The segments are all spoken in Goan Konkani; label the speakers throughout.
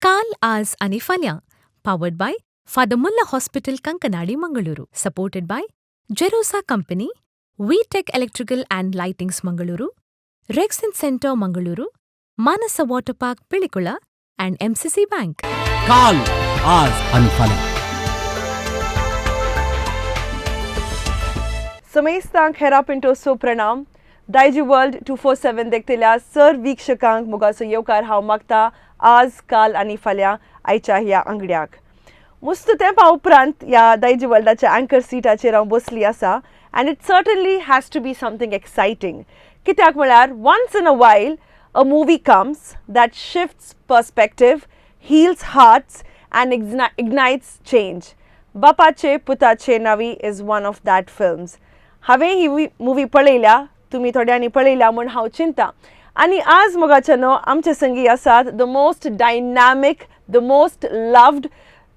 Speaker 1: काल, आज आनी फाल्यां, powered by Father Muller Hospital, Kankanady, Mangaluru, supported by Jerosa Company, V Tech Electrical and Lightings, Mangaluru, Rexin Centre, Mangaluru, Manasa Water Park, Pilikula, and MCC Bank.
Speaker 2: काल, आज आणि फाल्यां.
Speaker 3: समेस्तांक हेरा पिंटोसो प्रणाम. दायजी वर्ल्ड 247 देखतल्या सर वीक्षकांक मुगाचो येवकार हांव मागता आज, काल आनी फाल्यां आयच्या ह्या आंगड्याक. मुस्त तेंपा उपरांत ह्या दायजी वर्ल्डाच्या अँकर सिटाचेर हांव बसली आसा and it certainly has to be something exciting, कित्याक म्हळ्यार once in a while a movie comes that shifts perspective, heals hearts and ignites change. बापाचे पुताचे Navi is one of that films. हांवें ही मुवी पळयल्या, तुमी थोड्यांनी पळयल्या म्हूण हांव चिंता. आनी आज मोगाच्यानो, आमचे संगी आसात the most dynamic, the most loved,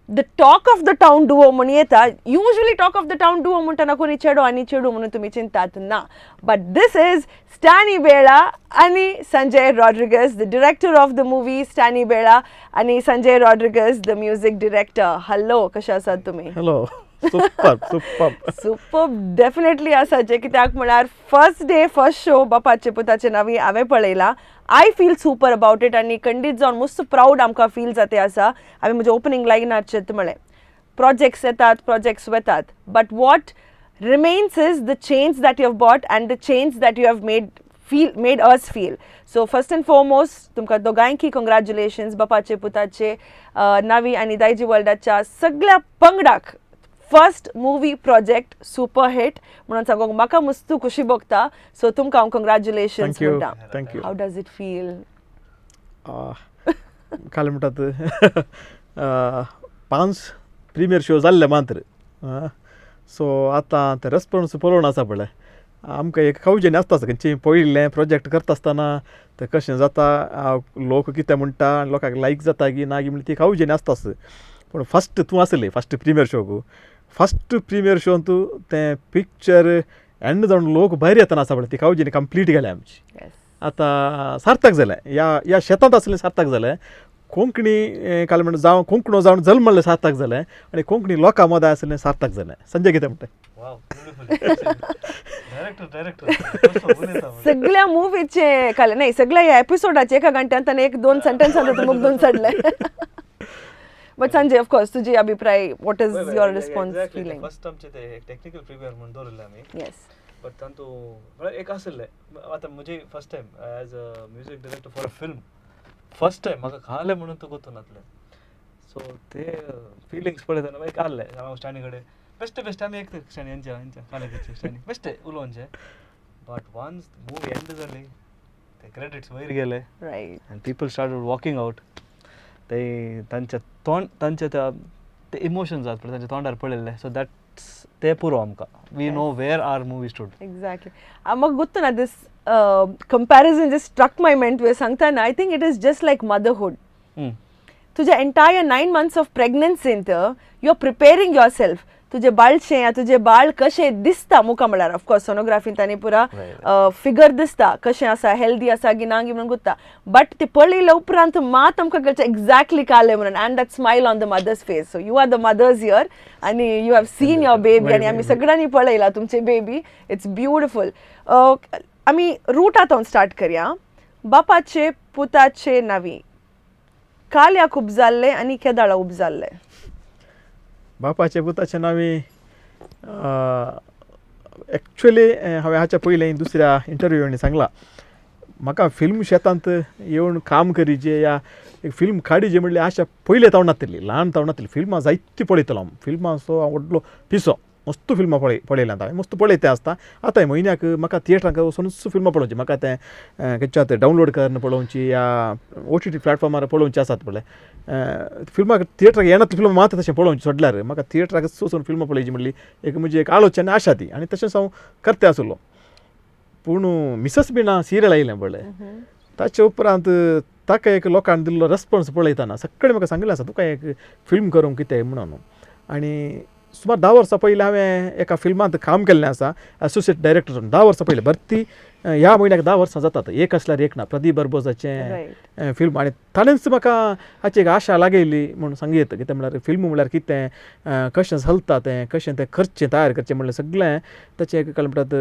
Speaker 3: the talk of the town duo म्हूण येता. Usually talk of the town duo म्हणटना कोणी चेडो आनी चेडू म्हणून तुमी चिंतात ना, but this is Stany Bela आनी Sanjay Rodrigues, the director of the movie Stany Bela आनी Sanjay Rodrigues, the music director. Hello, कशे आसात तुमी?
Speaker 4: Hello, super, super.
Speaker 3: Super definitely आसा जे, कित्याक म्हळ्यार फर्स्ट डे फर्स्ट शो बापाचे पुताचे नावी हांवें पळयला. I feel super about it आनी खंडीत जावन मस्त प्रावड आमकां फील जाते आसा. हांवें म्हज्या ओपनींग लायनाचेर म्हळें, प्रोजेक्ट्स येतात, प्रोजेक्ट्स वतात, but what remains is the change that you have brought and the change that you have made us feel. So first and foremost, तुमकां दोगांयकी congratulations. बापाचे पुताचे नावी आनी दायजी वर्ल्डाच्या सगळ्या पंगडाक first movie project super hit म्हणून सांगूंक म्हाका मस्तू खुशी भोगता. सो तुमकां हांव congratulations
Speaker 4: thank you.
Speaker 3: म्हणटा.
Speaker 4: Thank you.
Speaker 3: How does it feel?
Speaker 4: काल म्हणटात पांच प्रिमियर शो जाल्ले मात्र. सो आतां ते रेस्पॉन्स पळोवन आसा पळय, आमकां एक कवजेन आसता. खंयचें पळयल्लें प्रोजेक्ट करता आसतना तें कशें जाता, लोक कितें म्हणटा आनी लोकांक लायक जाता की ना की म्हणल्यार ती कावजेन आसताच. पूण फस्ट तूं आसली फस्ट प्रिमियर शोक. फस्ट प्रिमियर शोन तूं तें पिक्चर एंड जावन लोक भायर येतना आसा पळय, ती कावजेन कंप्लीट गेल्या आमची. आतां सार्थक जालें. ह्या ह्या शेतांत आसलें सार्थक जालें. कोंकणी काल म्हणटा जावं, कोंकणो जावन जल्मल्लें सार्थक जालें आनी कोंकणी लोकां मदें आसलें सार्थक जालें. संजय कितें म्हणटा?
Speaker 5: Director, director.
Speaker 3: सगळ्या मुवीचे काल नाही, सगळ्या ह्या एपिसोडाचे एका घंट्यान ताणें एक दोन सेंटेन्स तुमक दोन चडले. बट संजय, ऑफकोर्स, तुजी अभिप्राय, what is your response, feeling?
Speaker 5: First आमचे ते टेक्निकल प्रिमियर म्हणून दवरिल्ले आमी. बट तांतू म्हळ्यार एक आशिल्लें, आतां म्हजी first time as a music director for a film, first time म्हाका खालें म्हणून तो गोतू नासलें. सो ते फिलिंग्स पळयतना एक आहले, हांव स्टॅनी कडेन बेश्टे बेश्टे आमी एक स्टॅनी यांच्या यांच्या कालेजीचे स्टॅनी बेश्टे उलोवनचे. बट वन्स मुवी एंड जाली, ते क्रेडिट्स वयर गेले and people started walking out, ते तांच्या तोंड, तांच्या त्या ते इमोशन्स आसात पळय, तांच्या तोंडार पळयल्ले. सो that's ते पुरो आमकां, we know where our movie stood.
Speaker 3: Exactly. म्हाका गुत्त ना, this comparison just struck my mind तुवें सांगतना. I think it is just like motherhood. तुझ्या एंटायर 9 मंथ्स ऑफ प्रेग्नन्सींत you are preparing yourself. तुजें बाळशें या तुजें बाळ कशें दिसता मुखा, म्हळ्यार ऑफकोर्स सोनोग्राफीन तांणी पुरा फिगर दिसता, कशें आसा, हेल्दी आसा की ना की म्हणून गुत्ता, बट ते पळयल्या उपरांत मात आमकां कळचें एक्झॅक्टली कालें म्हणून, and that smile on the mother's face. So you are the mothers here आनी you have seen your baby आनी आमी सगळ्यांनी पळयला तुमचे बेबी. It's beautiful. आमी रुटांत स्टार्ट करया. बापाचे पुताचे नावी काल्याक खूब जाल्ले आनी केदाळा उब जाल्ले?
Speaker 4: बापाचे पुताचे नावी एक्चुअली हांवें हाच्या पयलें दुसऱ्या इंटरव्यूनी सांगलां, म्हाका फिल्म शेतांत येवन काम करीजे या एक फिल्म काडीजे म्हणल्यार आशा पयले तावन नातिल्ली, ल्हान तावन नातिल्ली. फिल्मां जायतीं पळयतलो हांव. फिल्मांचो हांव व्हडलो पिसो. मस्त फिल्मां पळयल्यांत हांवें, मस्त पळयते आसता. आतां म्हयन्याक म्हाका थिएटरांक वचोनूच फिल्मां पळोवची. म्हाका तें खंयच्या तें डावनलोड करून पळोवची या ओटीटी प्लॅटफॉर्मार पळोवची आसात पळय फिल्मां, थिएटराक येनात फिल्मां मात तशें पळोवची सोडल्यार म्हाका थिएटराक वचून फिल्मां पळोवची म्हणली एक म्हजी एक आलोचना आनी आशा ती आनी तशेंच हांव करते आसलो. पूण मिसस बिना सिरियल आयलें पळय, ताचे उपरांत ताका एक लोकांनी दिल्लो रेस्पॉन्स पळयतना सगळें म्हाका सांगिल्लें आसा, तुका एक फिल्म करूंक कितें म्हणून. आनी सुमार 10 वर्सां पयलीं हांवें एका फिल्मांत काम केल्लें आसा एसोसिएट डायरेक्टर म्हणून. 10 वर्सां पयलीं भरती ह्या म्हयन्याक 10 वर्सां जातात एक आसल्यार एक ना प्रदीप बर्बोजाचें फिल्म आनी ताणेंच म्हाका हाची एक आशा लागयली म्हूण सांगयत. कितें म्हणल्यार फिल्म म्हणल्यार कितें, कशें चलता तें, कशें तें करचें तयार करचें म्हणल्यार सगळें ताचें एक काय म्हणटात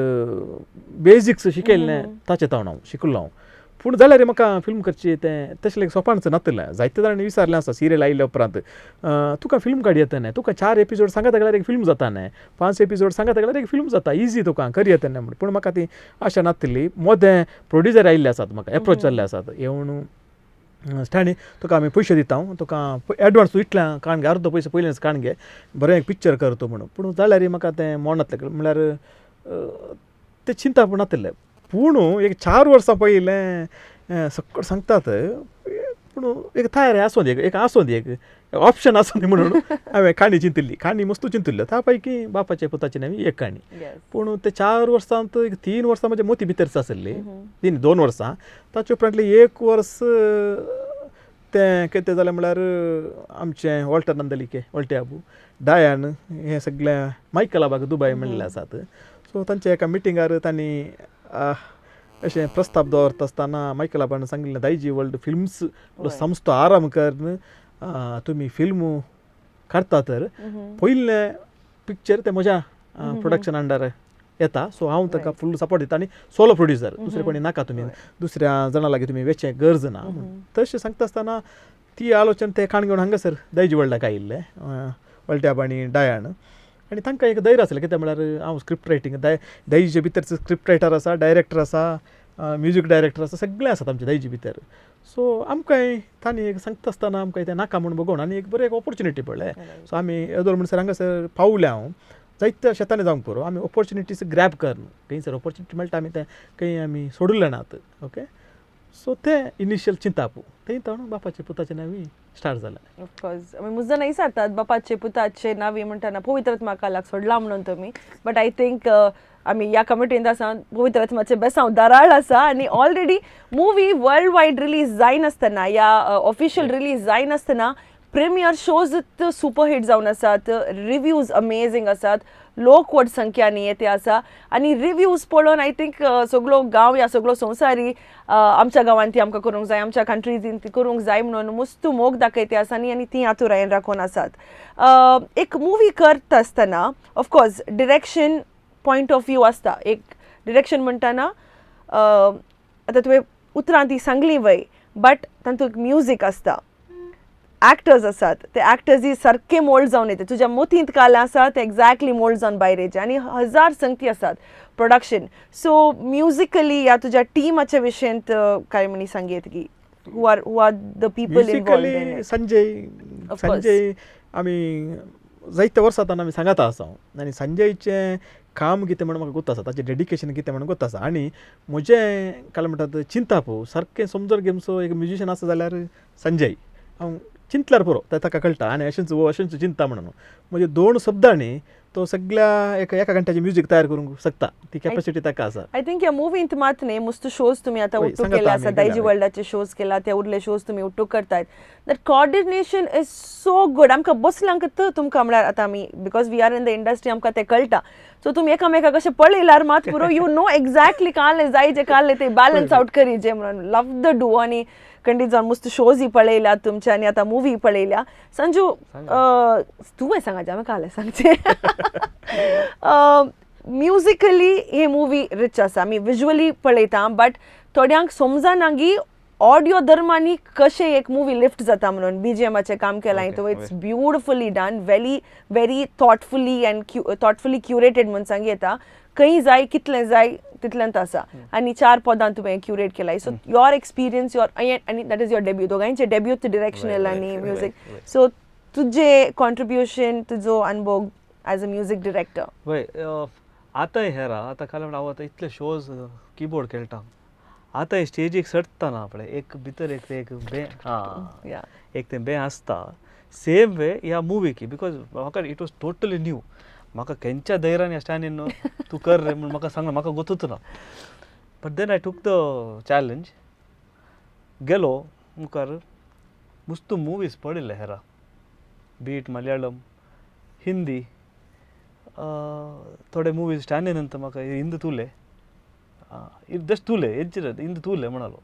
Speaker 4: बेजिक्स शिकयल्लें ताचें तावन हांव शिकलो हांव. पूण जाल्यार म्हाका फिल्म करची तें तशें सोंपानच नातलें. जायते जाणांनी विचारलें आसा सिरियल आयिल्ल्या उपरांत तुका फिल्म काड येता न्ही, तुका 4 एपिसोड सांगता जाल्यार एक फिल्म जाता न्ही, 5 एपिसोड सांगता जाल्यार एक फिल्म जाता, इजी तुका कर येता न्ही म्हूण. पूण म्हाका ती आशा नातली. मोदें प्रोड्युसर आयिल्ले आसात म्हाका एप्रोच जाल्ले आसात येवन स्टॅनी तुका आमी पयशे दिता, तुका एडवान्स तूं इतलें काण घे, अर्दो पयशे पयलींच काण घे, बरें एक पिक्चर कर तूं म्हणून. पूण जाल्यार म्हाका तें मोडनातलें म्हणल्यार तें चिंता नातलें. पूण एक 4 वर्सां पयलें सगळें सांगतात पूण एक तयारी आसूं दी, एक आसूं दी, एक ऑप्शन आसूं दी म्हणून हांवें काणी चिंतिल्ली, काणी मस्त चिंतिल्ल्यो. त्या पैकी बापाचे पुताची नवी एक काणी. पूण ते 4 वर्सांत एक 3 वर्सां म्हज्या मोती भितरच आसली, 3-2 वर्सां. ताचे उपरांतलें 1 वर्स तें कितें जालें म्हणल्यार आमचें वॉल्टर नंदलिके वॉल्टे आबू डायन हें सगळें मायकलाबाग दुबाय म्हणिल्लें आसात. सो तांच्या एका मिटिंगार तांणी अशें प्रस्ताव दवरता आसतना मायकलाबान सांगिल्लें दायजी वर्ल्ड फिल्म्स संस्था आराम करून तुमी फिल्म काडटा तर पयलें पिक्चर तें म्हज्या प्रोडक्शन अंडर येता, सो हांव ताका फूल सपोर्ट दिता आनी सोलो प्रोड्युसर, दुसरें कोणी नाका, तुमी दुसऱ्या जाणां लागीं तुमी वेचें गरज ना. तशें सांगता आसतना ती आलोचन ते काण घेवन हांगासर दायजी वर्ल्डाक आयिल्ले वल्ट्याब आनी डायन आनी तांकां एक धैर्य आसलें. कितें म्हणल्यार हांव स्क्रिप्ट रायटींग दायजे भितर स्क्रिप्ट रायटर आसा, डायरेक्टर आसा, म्युजीक डायरेक्टर आसा, सगळें आसा आमचे दायजी भितर. सो आमकांय तांणी एक सांगता आसतना आमकां तें नाका म्हूण बगोवन आनी एक बरें एक ऑपॉर्चुनिटी पडलें. सो आमी येदोळ म्हणसर हांगासर पावले हांव जायत्या शेतांनी जावंक पुरो आमी ऑपॉर्चुनिटीज ग्रॅब कर खंयसर ऑपॉर्चुनिटी मेळटा आमी तें खंय आमी सोडिल्लें नात. ओके, सो तें इनिशियल चिंताप थंय ताणून बापाचे पुताचे नांवी स्टार्ट जालें.
Speaker 3: ऑफकोर्स आमी मुद्दां नाही सांगतात बापाचे पुताचे नांवी म्हणटाना पवित्र आत्मा लाग सोडला म्हणून तुमी, बट I think आमी ह्या कमिटींत आसा पवित्र आत्माचे बेसांव दराळ आसा आनी already movie world wide release जायनासतना या ऑफिशियल रिलीज जायनासतना प्रिमियर शोज सुपर हिट जावन आसात, रिव्यूज अमेजींग आसात, लोक व्हड संख्यानी येते आसा आनी रिव्यूज पळोवन I think सगलो गांव या सगलो संवसारी आमच्या गांवांत ती आमकां करूंक जाय, आमच्या कंट्रीजीन ती करूंक जाय म्हणून मस्त मोग दाखयते आसा आनी ती आतुरायेन राखून आसात. एक मुवी करता आसतना of course direction point of view आसता. एक डिरेक्शन म्हणटाना आतां तुवें उतरां ती सांगली वय, बट तातूंत म्युजीक आसता, एक्टर्स आसात, ते एक्टर्सय सारके मोल्ड जावन येता, तुज्या मोतींत काल आसा ते एग्जॅक्टली मोल्ड जावन भायर येयचे आनी हजार संगती आसात प्रोडक्शन. सो म्युजिकली या तुज्या टिमाच्या विशयंत काय म्हणी सांगयत की who are the people involved in it?
Speaker 4: Sanjay, Sanjay आमी जायते वर्सां आमी सांगाता आसा आनी संजयचें काम कितें म्हण म्हाका गोत आसा, ताचें डेडिकेशन कितें म्हण गोत आसा आनी म्हजें काय म्हणटात चिंताप सारकें समजून घेवचो एक म्युजिशियन आसा जाल्यार संजय हांव चिंतल्यार पुरो तें ताका कळटा आनी अशेंच हो अशेंच चिंता म्हणून म्हणजे 2 शब्दांनी तो सगळ्या एका घंट्याचें म्युजीक तयार करूंक शकता, ती कॅपॅसिटी ताका आसा.
Speaker 3: I think ह्या मुवींत मात न्ही मस्त शोज तुमी आतां उट्टू केले आसा, दायजी वर्ल्डाचे शोज केला, ते उरले शोज तुमी उट्टू करतात. That coordination is so good. आमकां बसल्यांक तुमकां म्हळ्यार आतां आमी because we are in the industry आमकां तें कळटा. सो तुमी एकामेकाक कशें पळयल्यार मात पुरो you know exactly काले जाय जे काले ते बॅलन्स आउट करी जे म्हणून लव the do. आनी खंडीत जावन मस्त शोजूय पळयल्यात तुमचे आनी आतां मुवी पळयल्या. संजू तुवें सांगाचें हांवें कालें सांगचें. म्युजिकली ही मुवी रिच आसा, आमी विज्युअली पळयता बट थोड्यांक समजना की ऑडियो धर्मांनी कशें एक मुवी लिफ्ट जाता म्हणून. बीजीएमाचें काम केलां तुवें, it's beautifully done, very very thoughtfully and thoughtfully curated म्हूण सांग येता. खंय जाय कितलें जाय तितलेंच आसा आनी 4 पदां तुवें क्युरेट केलाय. सो your experience your आनी that is your debut, दोगांयचे डेब्यू डिरेक्शनल आनी म्युजीक. सो तुजें कॉन्ट्रिब्युशन, तुजो अनुभव एज अ म्युजीक डिरेक्टर.
Speaker 5: वय आतां हेरा आतां काल हांव आतां इतले शोज किबोर्ड खेळटा, आतां स्टेजीक चडटना पळय एक भितर एक एक बे एक तें बे आसता सेम वे ह्या मुवीक, because म्हाका it was totally new. म्हाका खंयच्या धैर्यान ह्या स्टॅनीन तूं कर रे म्हूण म्हाका सांगलें, म्हाका गोतूच ना. But then I took the challenge, गेलो मुखार मस्त मुवीज पळयले हेरा, बीट मलयाळम, हिंदी, थोडे मुवीज स्टॅन्डीन ಅಂತ म्हाका इंद तुले जस्ट तुले एज्जिर इंद तुले म्हणालो.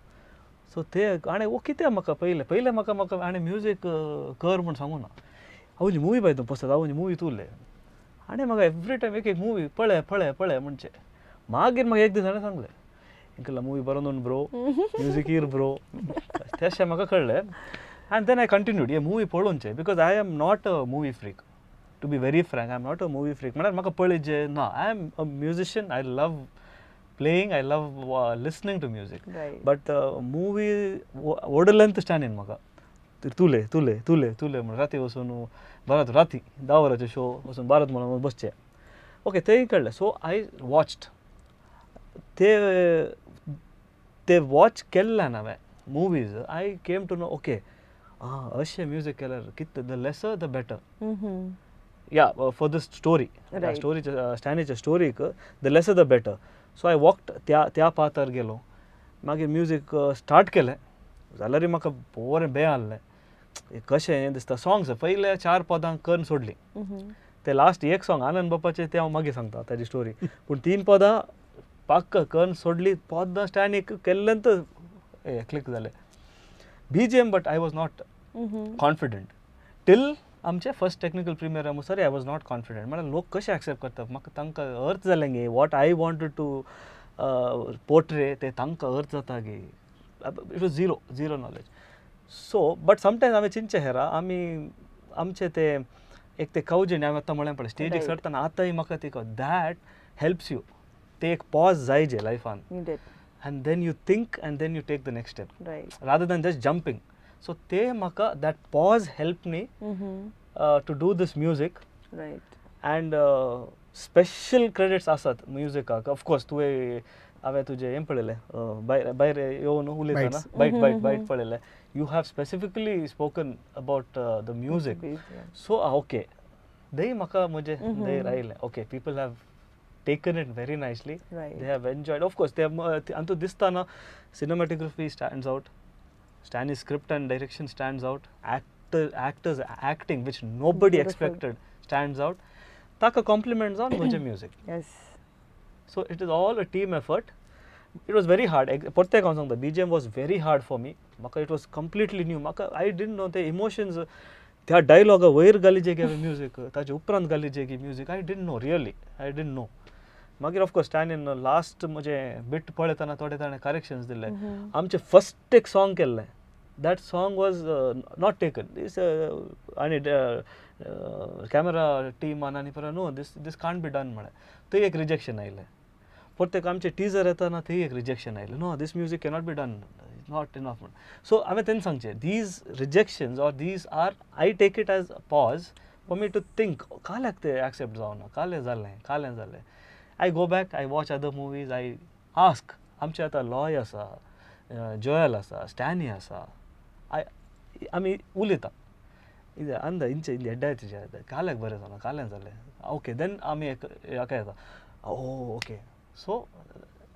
Speaker 5: सो ते आनी ओ कितें म्हाका पयलें पयलें म्हाका म्हाका आनी म्युजीक कर म्हूण सांगू ना, हांव मुवी पळयता पसत हांव मुवी तुले आनी म्हाका एवरी टायम एक एक मुवी पळय पळय पळय म्हणचे. मागीर म्हाका एक दीस हाणें सांगलें इंकला मुवी बरो न्हू ब्रो, म्युजीक इर ब्रो, तेशें म्हाका कळ्ळें. आनी then I continued हे मुवी पळोवचें because I am not a movie freak, to be very frank, I am not a movie freak. म्हळ्यार म्हाका पळयचें ना, I am a musician, I love playing, I love listening to music, but movie ओडलेंत स्टँडीन म्हाका तुले तुले तुले तुले म्हण राती वचून बारात राती 10 वरांचे शो वचून बारात म्हणून बसचे. ओके, तेंय कळ्ळें. सो I watched ते ते वॉच केल्ल्यान हांवें movies, I came to know okay आं अशें म्युजीक केल्यार कितें the lesser the better, yeah for the story, स्टोरीच्या स्टॅनीच्या स्टोरीक the lesser the better. So I walked त्या त्या पाथार गेलो. मागीर म्युजीक स्टार्ट केलें जाल्यारय म्हाका बरें बें आहलें कशें हें दिसता. सोंग्स पयले 4 पदां करून सोडलीं, ते लास्ट एक सोंग आनंद बाप्पाचें तें हांव मागीर सांगता ताजी स्टोरी, पूण 3 पदां पाक्क करून सोडली. पदां स्टॅनीक केल्ल्यान तर क्लिक जालें. BGM but I was not confident till आमचे फर्स्ट टेक्निकल प्रिमियर मुसर I was not confident. म्हळ्यार लोक कशे एक्सेप्ट करता म्हाका तांकां अर्थ जालें गे, what I wanted to portray ते तांकां अर्थ जाता गे. It was zero zero knowledge. So but sometimes हांवें चिंतचें हेरा आमी आमचे ते एक ते कवजें हांवें आतां म्हळें पळय स्टेजीक चडटना आतांय म्हाका ती that helps you, ते एक पॉज जाय जे लायफान, and then you think and then you take the next step rather than just jumping. So ते म्हाका that pause help me to do this music. And special credits आसात म्युजिकाक. ऑफकोर्स तुवें हांवें तुजें हें पळयलें भायर भायर येवन उलयतना बायट बायट बायट पळयलें, you have specifically spoken about the music. So okay दही म्हाका म्हजें धैर्य आयलें, okay people have taken it very nicely, they have enjoyed. Of course ते Antu दिसतना cinematography stands out, Stanley's script and direction stands out, actors acting which nobody expected stands out. Taka compliments on Mujhe music.
Speaker 3: Yes.
Speaker 5: So it is all a team effort. It was very hard. Porte kaun sangta BGM was very hard for me. Maka it was completely new. Maka I didn't know the emotions. Tya dialogue वयर गाली जे music, ताजे उपरांत गाली जे music. I didn't know really. I didn't know. मागीर ऑफकोर्स स्टॅनीन लास्ट म्हजें बिट पळयतना थोडे ताणें करेक्शन्स दिले. आमचें फर्स्ट एक सॉंग केल्लें, that song was not taken. This आनी कॅमेरा टीमान आनी परत no this this can't be done म्हळें, थंय एक रिजेक्शन आयलें. परत आमचें टिजर येतना थंय एक रिजेक्शन आयलें, no this music cannot be done, not enough म्हण. सो हांवें तेन्ना सांगचें these rejections or these are I take it as a pause for me to think काल्याक तें एक्सेप्ट जावना, कालें जालें कालें जालें. I go back, I watch other movies, I ask. आमचे आतां लॉय आसा, जोयल आसा, स्टॅनी आसा, आमी उलयता अंद इंचे इल्ली एड्डायचे काल्याक बरें जालां काल्याक जालें ओके then आमी एक हाका येता ओ ओके. सो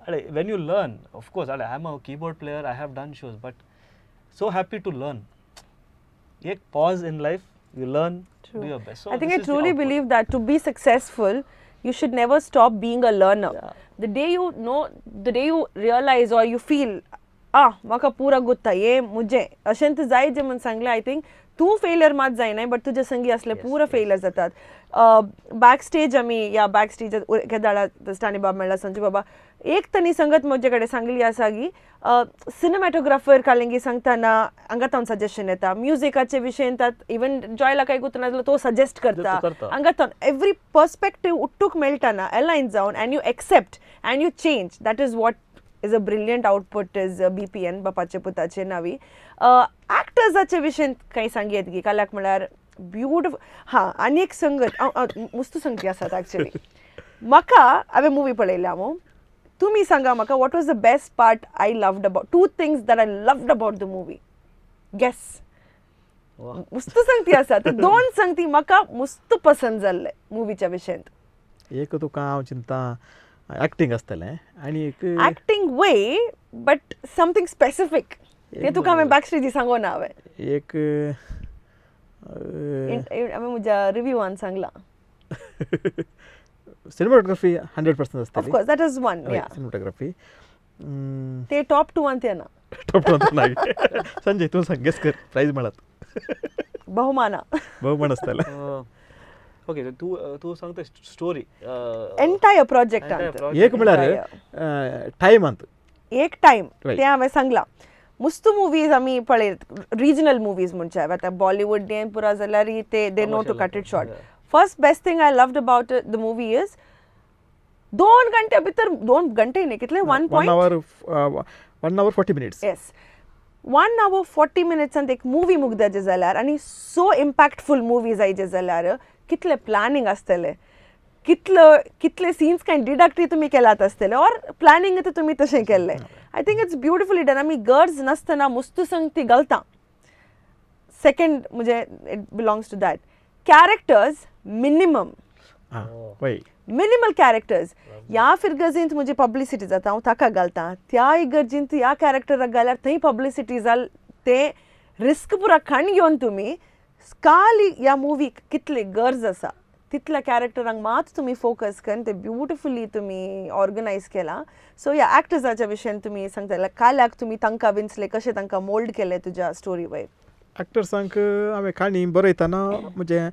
Speaker 5: अरे when you learn of course अरे I am a keyboard player, I have done shows, but so happy to learn. एक pause in life, you learn, do your best.
Speaker 3: I think I truly believe that to be successful you should never stop being a learner.
Speaker 5: Yeah.
Speaker 3: The day you know, the day you realize or you feel, ah, म्हाका पुरा गुत्ता ये मुझे अशें तर जाय जे म्हूण सांगलें, I think तूं फेलियर मात जायना बट तुजे संगी असले पुरा फेलियर जातात. बॅक स्टेज आमी या बॅक स्टेज केदाळा स्टानी बाब मेळ्ळा संजू बाबा एक तनी संगत म्हजे कडेन सांगली आसा की सिनेमॅटोग्राफर कालेंगी सांगतना हांगा तावन सजेशन येता, म्युजिकाचे विशयन इवन जॉयला काय गुतना जाल्यार तो सजेस्ट करता, हांगा तावन एवरी पर्सपेक्टीव उट्टूक मेळटा अलायन जावन and you accept and you change. That is what is a brilliant output is BPN बापाचे पुताचे नावी. एक्टर्साचे विशयन कांय सांगयेत गी काल्याक म्हळ्यार ब्युटिफूल. हां आनी एक संगत मुस्तू संगती आसात एक्चुअली म्हाका हांवें मुवी पळयल्या मू, तुमी सांगा म्हाका what was the best part I loved about, two things that I loved about the movie. Guess. मुस्तू संगती आसा ते दोन संगती म्हाका मुस्तू पसंद जाल्ले मुवीच्या विशयांत.
Speaker 4: एक तुका हांव चिंता एक्टींग आसतलें आनी एक
Speaker 3: acting way but something specific तें तुका हांवें बॅक स्टेजी सांगो ना. हांवें
Speaker 4: एक
Speaker 3: हांवें म्हज्या रिव्यूवान सांगलां.
Speaker 4: सिनेमाटोग्राफी 100% आसतली.
Speaker 3: Of course, that is one.
Speaker 4: Cinematography
Speaker 3: ते टॉप 2 अंत येना.
Speaker 4: टॉप 2 अंत. संजय, तूं सांग, गेस कर, प्रायज मेळत.
Speaker 3: बहुमान.
Speaker 4: बहुमान आसतलें.
Speaker 5: ओके, तूं तूं सांगता स्टोरी.
Speaker 3: Entire project.
Speaker 4: एक म्हळ्यार टायम अंत.
Speaker 3: एक टायम तें हांवें सांगलां. मुस्तू मुवीज आमी पळयत, रिजनल मुवीज म्हणचे आतां बॉलिवूड पुरा जाल्यार ते they know to cut it short. First best thing I loved about the movie is 2 घंटे भितर, 2 घंटे न्ही, कितले, 1
Speaker 4: hour 40 minutes.
Speaker 3: Yes, 1 hour 40 मिनिट्सांत एक मुवी मुगदाचे जाल्यार आनी सो इम्पॅक्टफूल मुवी जायचे जाल्यार कितले प्लॅनिंग आसतलें, कितलो कितले सीन्स कांय डिडक्टरी तुमी केलात आसतले ऑर प्लॅनिंग तुमी तशें केल्लें. I think it's beautifully done. आमी गरज नासतना मुस्तू संग ती घालता. सेकंड म्हणजे it belongs to that. Characters minimum, minimal characters. ह्या फिरगर्जींत म्हजी पब्लिसिटी जाता, हांव ताका घालता, त्या इगर्जींत ह्या कॅरेक्टराक घाल्यार थंय पब्लिसिटी जाल, तें रिस्क पुरा खाण घेवन तुमी काल ह्या मुवीक कितली गरज आसा तितल्या कॅरेक्टरांक मात तुमी फोकस करून ते ब्युटिफुली तुमी ऑर्गनायज केलां. सो ह्या एक्टर्साच्या विशयान तुमी सांगता, काल्याक तुमी तांकां विंचले, कशें तांकां मोल्ड केलें तुज्या स्टोरी वयर?
Speaker 4: एक्टर्सांक हांवें काणी बरयतना म्हणजे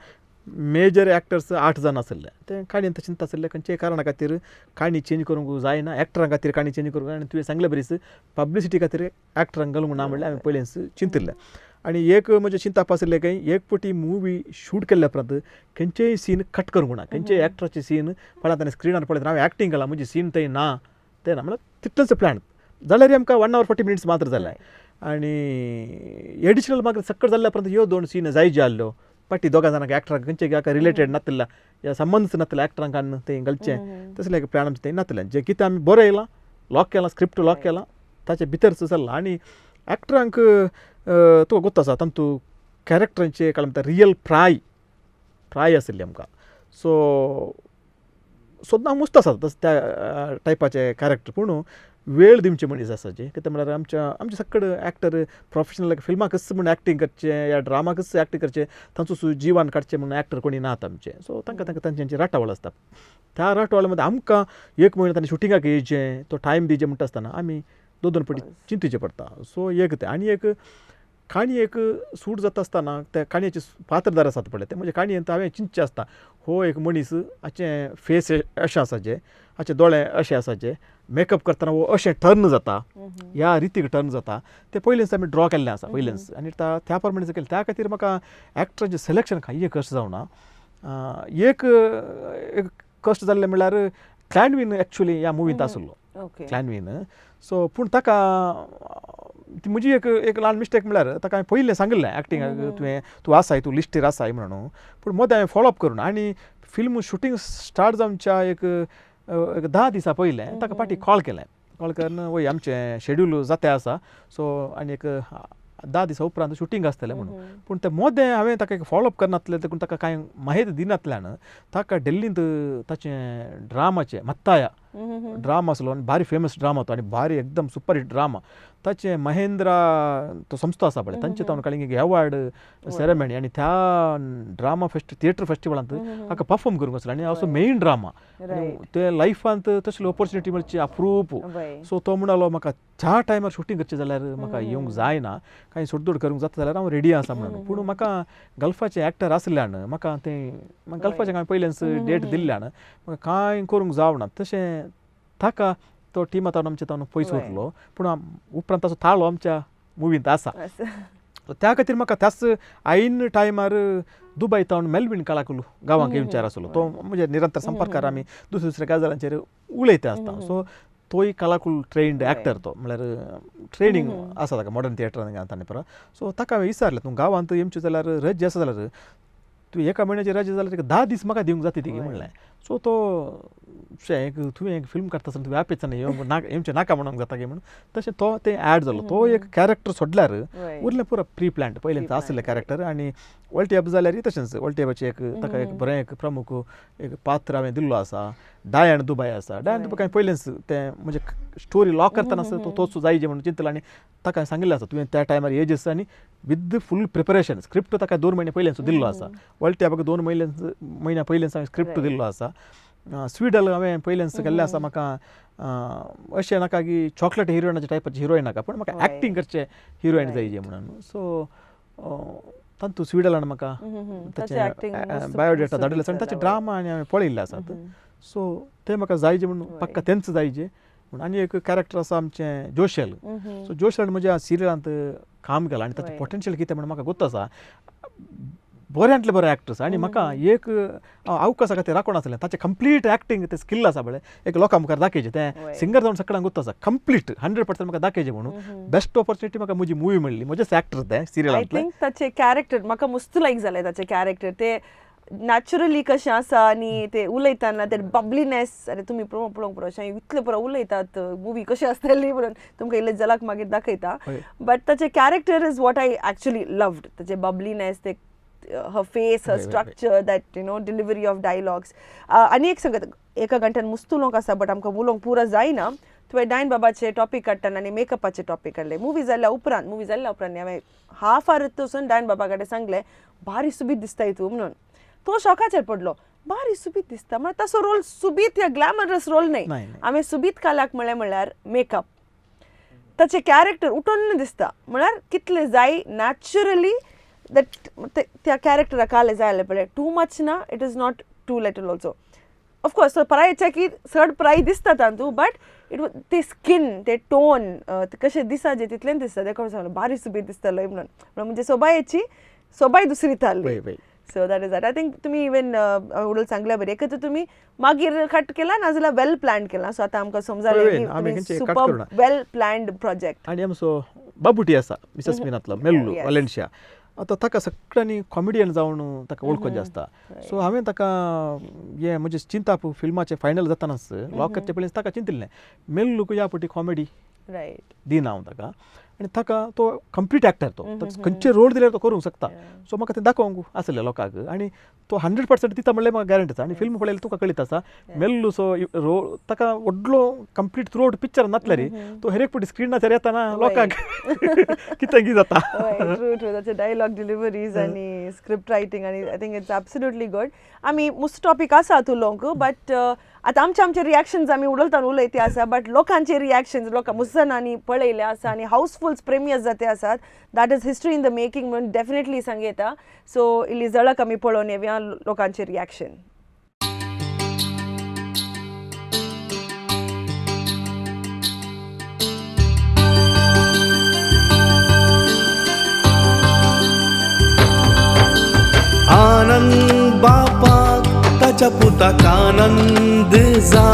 Speaker 4: मेजर एक्टर्स 8 जाण आशिल्ले. ते काणयेन तशें आशिल्ले खंयच्याय कारणा खातीर काणी चेंज करूंक जायना, एक्टरां खातीर काणी चेंज करूंक जाय. आनी तुवें सांगले बरीच पब्लिसिटी खातीर एक्टरांक घालूंक ना म्हणल्यार हांवें पयलींच चिंतिल्लें. आनी एक म्हजें चिंताप आशिल्लें की एक फावटी मुवी शूट केल्ल्या उपरांत खंयचेय सीन कट करूंक ना, खंयचेय एक्टराचे सीन पळयत आनी स्क्रिनार पळयत हांवें एक्टींग केलां, म्हजी सीन थंय ना, तें ना, म्हणल्यार तितलेंच प्लॅन जाल्यार आमकां 1 hour 40 minutes मात्र जालें. आनी एडिशनल मागीर सक्कड जाल्ल्या उपरांत ह्यो 2 सीन जाय ज्यो आहल्यो पाटी दोगां जाणांक एक्टरांक खंयचे एका रिलेटेड नातिल्ल्या या संबंदच नातिल्ल्या एक्टरांक हाडून थंय घालचें तसलें एक प्लॅन आमचें थंय नातिल्लें. जें कितें आमी बरयलां, लॉक केलां, स्क्रिप्ट लॉक केलां, ताचे भितर चल्लां. आनी एक्टरांक तुका गोत्त आसा तांतू कॅरेक्टरांचे काय म्हणटा रियल प्राय प्राय आशिल्ली आमकां. सो सद्दां मुस्त आसा तस त्या टायपाचे कॅरेक्टर, पूण वेळ दिवचे मनीस आसा जे कितें म्हळ्यार आमच्या आमचे सक्कड एक्टर प्रोफेशनल फिल्माकच म्हूण एक्टींग करचें या ड्रामाकच एक्टींग करचें तांचो जिवान काडचें म्हणून एक्टर कोणी नात आमचे. सो तांकां तांकां तांचे राटावळ आसता. त्या राटावळ मध्ये आमकां एक म्हयनो तांणी शुटिंगाक येयचें, तो टायम दिवचें म्हणटा आसतना आमी 2-2 पटी चिंतचें पडटा. सो एक तें. आनी एक काणी एक सूट जाता आसतना त्या काणयेचे पात्रदार आसात पळय ते म्हणजे काणयेंत हांवें चिंतचें आसता, हो एक मनीस हाचें फेस अशें आसाचें, हाचे दोळे अशें आसाचे, मेकअप करतना हो अशें टर्न जाता, ह्या रितीक टर्न जाता, ते पयलींच आमी ड्रॉ केल्लें आसा पयलींच. आनी त्या प्रमाणे केलें. त्या खातीर म्हाका एक्टरांचें सिलेक्शन कांय कश्ट जावना. एक एक कश्ट जाल्लें म्हणल्यार क्लॅनवीन एक्चुअली ह्या मुवींत आसलो, क्लॅनवीन. सो पूण ताका ती म्हजी एक एक ल्हान मिस्टेक म्हणल्यार ताका हांवें पयलें सांगिल्लें एक्टिंगाक तुवें तूं आसाय, तूं लिस्टीर आसाय म्हणून, पूण मदें हांवें फॉलोअप करून आनी फिल्म शुटींग स्टार्ट जावच्या एक 10 दिसां पयलें ताका फाटीं कॉल केलें. कॉल करून वय आमचें शेड्यूल जाता आसा, सो आनी एक 10 दिसां उपरांत शुटींग आसतलें म्हणून. पूण तें मदें हांवें ताका एक फॉलोअप करनासलें देखून ताका कांय माहिती दिनासल्यान ताका डेल्लींत ताचें ड्रामाचें मत्ताया ड्रामा आसलो आनी भारी फेमस ड्रामा तो आनी भारी एकदम सुपर हिट ड्रामा, ताचें महेंद्रा तो संस्था आसा पळय तांचे तावन काडली एवॉर्ड सेरेमनी आनी त्या ड्रामा फेस्ट थिएटर फेस्टिवलांत ताका परफॉर्म करूंक आसलो आनी असो मेन ड्रामा ते लायफांत तसली ऑपॉर्चुनिटी मेळची अप्रूप. सो तो म्हणलो म्हाका त्या टायमार शुटींग करचें जाल्यार म्हाका येवंक जायना, कांय सोडदोड करूंक जाता जाल्यार हांव रेडी आसा म्हणून. पूण म्हाका गल्फाचे एक्टर आसल्यान म्हाका तें गल्फाचें हांवें पयलेंच डेट दिल्ल्यान म्हाका कांय करूंक जावना. तशें ताका तो टिमा तावन आमच्या तावन पयस उरलो, पूण उपरांत ताचो ताळो आमच्या मुवींत आसा. त्या खातीर म्हाका त्याच ऐन टायमार दुबय तावन मेल्वीन काळाकुलू गांवांक येवचार आसलो, तो म्हणजे निरंतर संपर्कार आमी दुसऱ्या दुसऱ्या गजालांचेर उलयता आसता. सो तोय कलाकुल ट्रेन्ड एक्टर, तो म्हणल्यार ट्रेनींग आसा ताका मॉडर्न थिएटरान ताणें परत. सो ताका हांवें विचारलें तूं गांवांत येवचें जाल्यार रजा आसा जाल्यार तूं एका म्हयन्याची रजा जाल्यार तुका 10 दीस म्हाका दिवंक जाता ती म्हणलें. सो तो एक तुवें एक फिल्म काडटा आसतना तुवें आपेच न्ही येवंक नाका, येवचें नाका म्हणूंक जाता की म्हणून तशें तो तें एड जालो. तो एक कॅरेक्टर सोडल्यार उरलें पुरो प्री प्लॅन्ड पयलींच आसलें कॅरेक्टर. आनी वल्टी अप जाल्यार तशेंच वल्टी अपाचें एक ताका एक बरें एक प्रमुख एक पात्र हांवें दिल्लो आसा. डायन दुबाय आसा, डायन दुबाय हांवें पयलींच तें म्हणजे स्टोरी लॉक करतना आसा तो तोच जायजे म्हणून चिंतला आनी ताका हांवें सांगिल्लें आसा तुवें त्या टायमार एजस आनी विथ फूल प्रिपरेशन स्क्रिप्ट ताका 2 म्हयने पयलींच दिल्लो आसा. वल्टी अपाक 2 म्हयन्या पयलींच हांवें स्क्रिप्ट दिल्लो आसा. स्वीडल हांवें पयल्यान केल्लें आसा. म्हाका अशें नाका की चॉकलेट हिरोइनाचे टायपाचे हिरोइन नाका, पूण म्हाका एक्टींग करचें हिरोइन जाय म्हणून. सो तातूंत स्वीडलान म्हाका ताचें बायोडेटा धाडिल्लें आसा आनी ताचे ड्रामा आनी हांवें पळयिल्ले आसात. सो ते म्हाका जायजे म्हणून पक्का तेंच जायजे म्हणून. आनी एक कॅरेक्टर आसा आमचें जोशेल. सो जोशेल म्हज्या सिरियलांत काम केलां आनी ताचें पोटेन्शियल कितें म्हणून म्हाका गोत्त आसा. बऱ्यांतलें बरें एक्ट्रस आनी म्हाका एक अवकाशा खातीर राखून आसलें ताचें कंप्लीट एक्टींग तें स्किल आसा पळय एक लोकां मुखार दाखयचें. तें सिंगर जावन सगळ्यांक गोत्त आसा कंप्लीट 100% म्हाका दाखयचें म्हणून. बेस्ट ऑपॉर्चुनिटी म्हाका म्हजी मुवी मेळ्ळी, म्हजेच एक्टर तें सिरियलांतलें.
Speaker 3: I think ताचें कॅरेक्टर म्हाका मस्त लायक जालें. ताचें कॅरेक्टर ते नॅचरली कशें आसा आनी ते उलयतना ते बबलीनेस, आनी तुमी पळोवंक पुरो अशें इतलें पुरो उलयतात मुवी कशी आसतली म्हणून तुमकां इल्लें झलक मागीर दाखयता. बट ताचें character is what I actually loved. ताचें बबलीनेस, ते her face, her structure, that you know delivery of dialogues. आनी एक सांगत एका घंट्यान मुस्त उलोवंक आसा बट आमकां उलोवंक पुरो जायना. तुवें डायन बाबाचे टॉपीक काडटना आनी मेकअपाचे टॉपीक काडले. मुवी जाल्ल्या उपरांत हांवें हाफ our वचून डायन बाबा कडेन सांगलें भारी सुबीत दिसताय तूं म्हणून. तो शॉकाचेर पडलो, भारी सुबीत दिसता म्हळ्यार तसो रोल सुबीत या ग्लॅमरस रोल न्हय. हांवें सुबीत कालाक म्हळें म्हणल्यार मेकअप ताचें कॅरेक्टर उठून दिसता म्हळ्यार कितलें जाय नॅचरली that त्या कॅरेक्टराक काले जाय जाल्यार पळय टू मच ना, it is not too little also. Of course तो परायच्या की चड पराय दिसता तातूंत बट it ते स्कीन ते टोन कशें दिसा जे तितलें दिसता. तेका सांगलें भारी सुबीत दिसतालो म्हणून म्हणजे सोबायची सोबाय दुसरी थारली. So that is that. I think तुमी इवन उडल सांगल्या बरें एक तर तुमी मागीर कट केला नाजाल्यार वेल प्लॅन केला. सो आतां आमकां समजालें की सुपर वेल प्लॅन्ड प्रोजेक्ट.
Speaker 4: आनी आमचो बाबुटी आसा मिसेस मिनांतलो मेल्लू वालेन्शिया, आतां ताका सगळ्यांनी कॉमेडियन जावन ताका वळखोवचें आसता. सो हांवें ताका हें म्हजें चिंताप फिल्माचें फायनल जातनाच लॉक करचे पयलीं ताका चिंतिल्लें मेल्लूक ह्या फावटी कॉमेडी दिना हांव ताका आनी ताका तो कंप्लीट एक्टर, तो खंयचे रोल दिल्यार तो करूंक शकता. सो म्हाका तें दाखोवंक आसलें लोकांक आनी तो 100% दिता म्हणल्यार म्हाका गॅरंटी आसा. आनी फिल्म पळयल्यार तुका कळीत आसा मेल्लूचो रोल ताका व्हडलो कंप्लीट थ्रू आवट पिक्चर नासल्यार तो हेर एक फावटी स्क्रिनाचेर येतना लोकांक कितें कितें जाता.
Speaker 3: ट्रू ट्रू, ताचे डायलॉग डिलिव्हरीज आनी स्क्रिप्ट रायटींग आनी I think it's absolutely good. आमी मुस्त टॉपीक आसा उलोवंक बट आतां आमचे आमचे रिएक्शन्स आमी उडलतान उलयते आसा बट लोकांचे रिएक्शन्स लोकां मुस्त जाणांनी पळयले आसा आनी हावसफुल्स प्रेमियर्स जाते आसात. That is history in the making म्हणून डेफिनेटली सांगता. सो इल्ली झळक आमी पळोवन येवया लोकांचे रिएक्शन.
Speaker 6: आनंद बापाक ताच्या पुताक आनंद जा,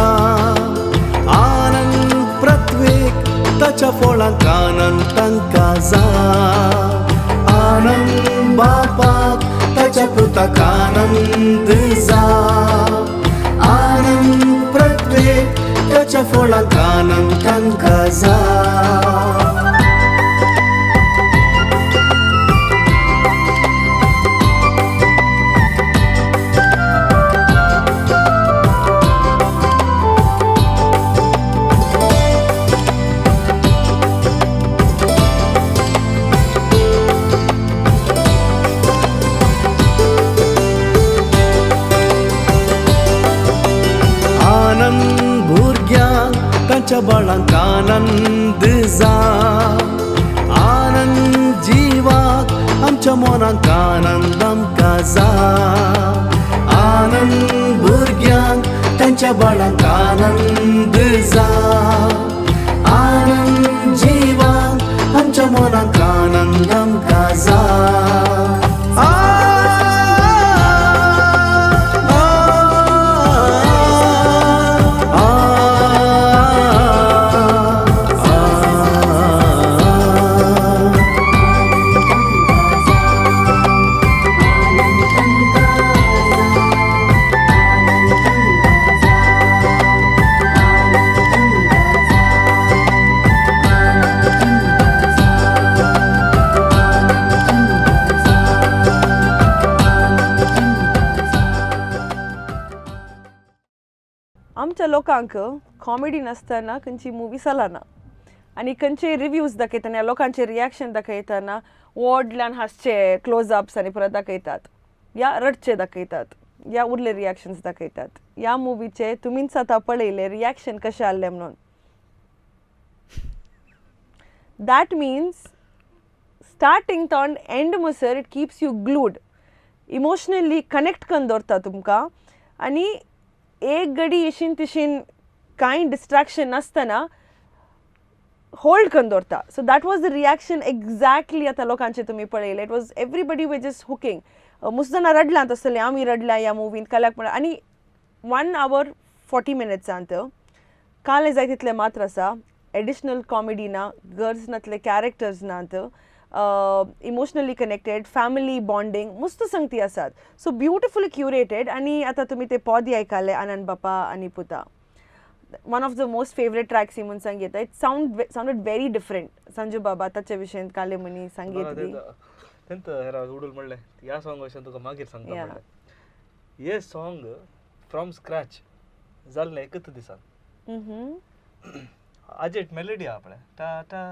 Speaker 6: आनंद पृथ्वेक ताच्या फळांक आनंद तांकां जा. आनंद बापाक ताच्या पुताक आनंद जा, आनंद पृथ्वेक ताच्या फळांक आनंद तांकां जा. तांच्या बाळांक आनंद जा, आनंद जिवाक आमच्या मनाक आनंद आमकां जा. आनंद भुरग्यांक तांच्या बाळांक आनंद जा, आनंद जिवाक आमच्या मनाक आनंद आमकां जा.
Speaker 3: आमच्या लोकांक कॉमेडी नासतना खंयची मुवी चलना आनी खंयचे रिव्यूज दाखयतना लोकांचे रिएक्शन दाखयतना व्हडल्यान हांसचे क्लोजअप्स आनी परत दाखयतात या रडचे दाखयतात. या उरले रिॲक्शन्स दाखयतात ह्या मुवीचे. तुमीच आतां पळयले रिॲक्शन कशें आहलें म्हणून. That means starting to end म्हणसर it keeps you glued, emotionally connect करून दवरता तुमकां आनी एक घडी येशीन तिशीन कांय डिस्ट्रॅक्शन नासतना होल्ड करून दवरता. So that was the reaction exactly. आतां लोकांचे तुमी पळयलें, it was everybody was just hooking. मुस्त जाणां रडलां तसलें, आमी रडल्या ह्या मुवीन कलाक म्हणल्यार. आनी 1 our 40 मिनट्सांत कालें जाय तितलें मात्र आसा, एडिशनल कॉमेडी ना, गरज नातले कॅरेक्टर्स नात, इमोशनली कनेक्टेड, फॅमिली बॉन्डिंग मस्त संगती आसात. So beautifully curated. आनी आतां तुमी ते पद आयकले, आनंद बापा आनी पुता, one of the most favourite tracks म्हणून सांगता. It sounded very different. Sanju बाबा, ताच्या विशयन काले मनी सांगीत बी.
Speaker 5: तेंत हेरा उडूल म्हणलें, ह्या सॉंग विशयान तुका मागीर सांगता. म्हणलें हे सॉंग फ्रॉम स्क्रॅच जाल्लें एकच दिसान. आज एक मेलोडी आहा पळय, टा टा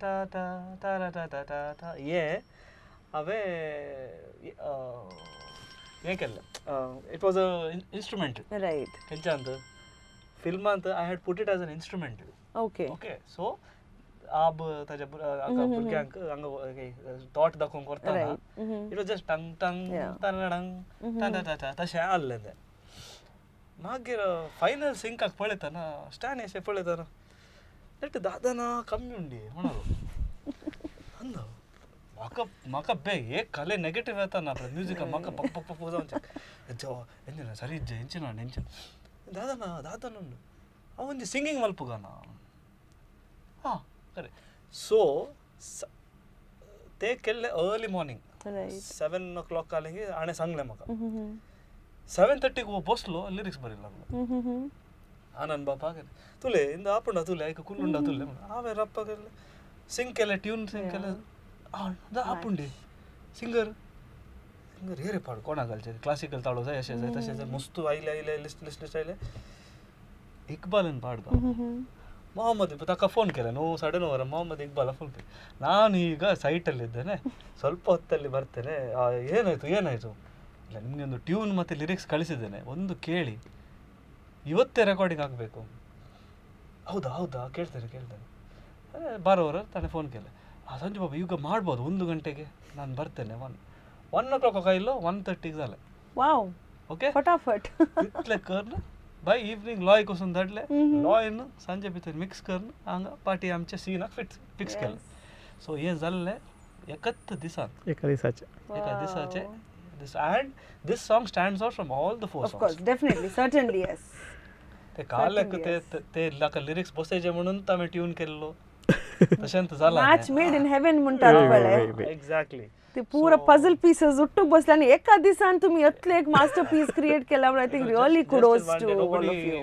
Speaker 5: टा टा टा टा टा टा टा, हे हांवें हें केल्लें, it was a instrument. खंयच्यान फिल्मांत I had put it as an instrumental. Okay, so आब ताच्या भुरग्यांक हांगा थॉट दाखोवंक व्हरतना it was just टंग टंग टंग टा टा टा, तशें आहलें तें. मागीर फायनल सिंकाक पळयतना, स्टॅन अशें पळयतना, ನೆಟ್ ದಾದನ ಕಮ್ಮಿ ಉಂಡಿ म्हणलो ಅಂದ. म्हाका म्हाका बे एक ಕಲೆ ನೆಗೆಟಿವ್ येताना म्युझिक म्हाका पक पक पक जावन ಎಂಚಿನ ಸರಿ ಇಜ್ಜೆ, ಎಂಚಿನ ಎಂಚಿನ ದಾದನ ದಾದನ ಉಂಡು, ಅವು ಒಂಜಿ ಸಿಂಗಿಂಗ್ ಮಲ್ಪುಗನ. ಹಾಂ, ಕರೆ. ಸೊ ते केल्ले अर्ली मॉर्निंग 7 ओ क्लॉक कालिंग हाणें सांगलें म्हाका. 7:30क बसलो, लिरिक्स बरयला लागलो. आनंद बापा तुले इंದ ಆಪುಂಡ ತುಲೆ ಐಕ ಕುಲ್ಲುಂಡ ತುಲೆ, ಹಾವೆ ರಪ್ಪ ಸಿಂಗ್ केले, ಟ್ಯೂನ್ ಸಿಂಗ್ केले ಆಪುಂಡಿ. ಸಿಂಗರ್ ಸಿಂಗರ್ ಹೇರೆ ಪಾಡು कोणाक घालचे, क्लासिकल ताळो जाय, अशें जाय, तशें जाय. मस्तू आयले आयले लिस्ट लिस्ट लिस्ट आयले. इक्बालन पाड ಮೊಹಮ್ಮದ್, ತಾಕ ಫೋನ್ ಕೇಳ 9, 9:30 ವರ ಮೊಹಮ್ಮದ್ ಇಕ್ಬಾಲ ಫೋನ್ ಕೇಳಿ, ನಾನು ಈಗ ಸೈಟಲ್ಲಿದ್ದೇನೆ, ಸ್ವಲ್ಪ ಹೊತ್ತಲ್ಲಿ ಬರ್ತೇನೆ. ಏನಾಯಿತು ಏನಾಯಿತು? ಇಲ್ಲ, ನಿಮಗೆ ಒಂದು ಟ್ಯೂನ್ ಮತ್ತು ಲಿರಿಕ್ಸ್ ಕಳಿಸಿದ್ದೇನೆ, ಒಂದು ಕೇಳಿ, ಇವತ್ತೇ ರೆಕಾರ್ಡಿಂಗ್ ಆಗಬೇಕು. ಹೌದಾ ಹೌದಾ, ಕೇಳ್ತೇನೆ ಕೇಳ್ತೇನೆ. ಅದೇ ಬಾರೋವರ ತಾನೇ ಫೋನ್ ಕೇಳಿ, ಆ ಸಂಜು ಬಾಬು ಈಗ ಮಾಡ್ಬೋದು, 1 ಗಂಟೆಗೆ ನಾನು ಬರ್ತೇನೆ. ಒನ್ ಒನ್ ಓ ಕ್ಲಾಕ್ ಆಯಿಲ್ಲೋ, 1:30ಗೆ जालें.
Speaker 3: वाव.
Speaker 5: ओके.
Speaker 3: फटाफट.
Speaker 5: इतलें करून बाय इवनींग लॉय कोसून धाडले. लॉयन सांजे भितर मिक्स करून हांगा पार्टी आमच्या सिनाक फिट फिक्स केलें. सो हें जाल्लें एकच दिसान.
Speaker 4: एका दिसाचे.
Speaker 5: एका दिसाचे this, and this song stands out from all the four.
Speaker 3: Of course, definitely, certainly, yes.
Speaker 5: ते काल ते ते ताका लिरिक्स बसयचे म्हणून हांवें ट्यून केल्लो, तशेंच जालां.
Speaker 3: मॅच मेड इन हेवन म्हणटात पळय.
Speaker 5: एक्झॅक्टली.
Speaker 3: ते पुरा पझल पीसेस उट्टूक बसले आनी एका दिसान तुमी इतले एक मास्टर पीस क्रिएट केला. I think really kudos to all of you.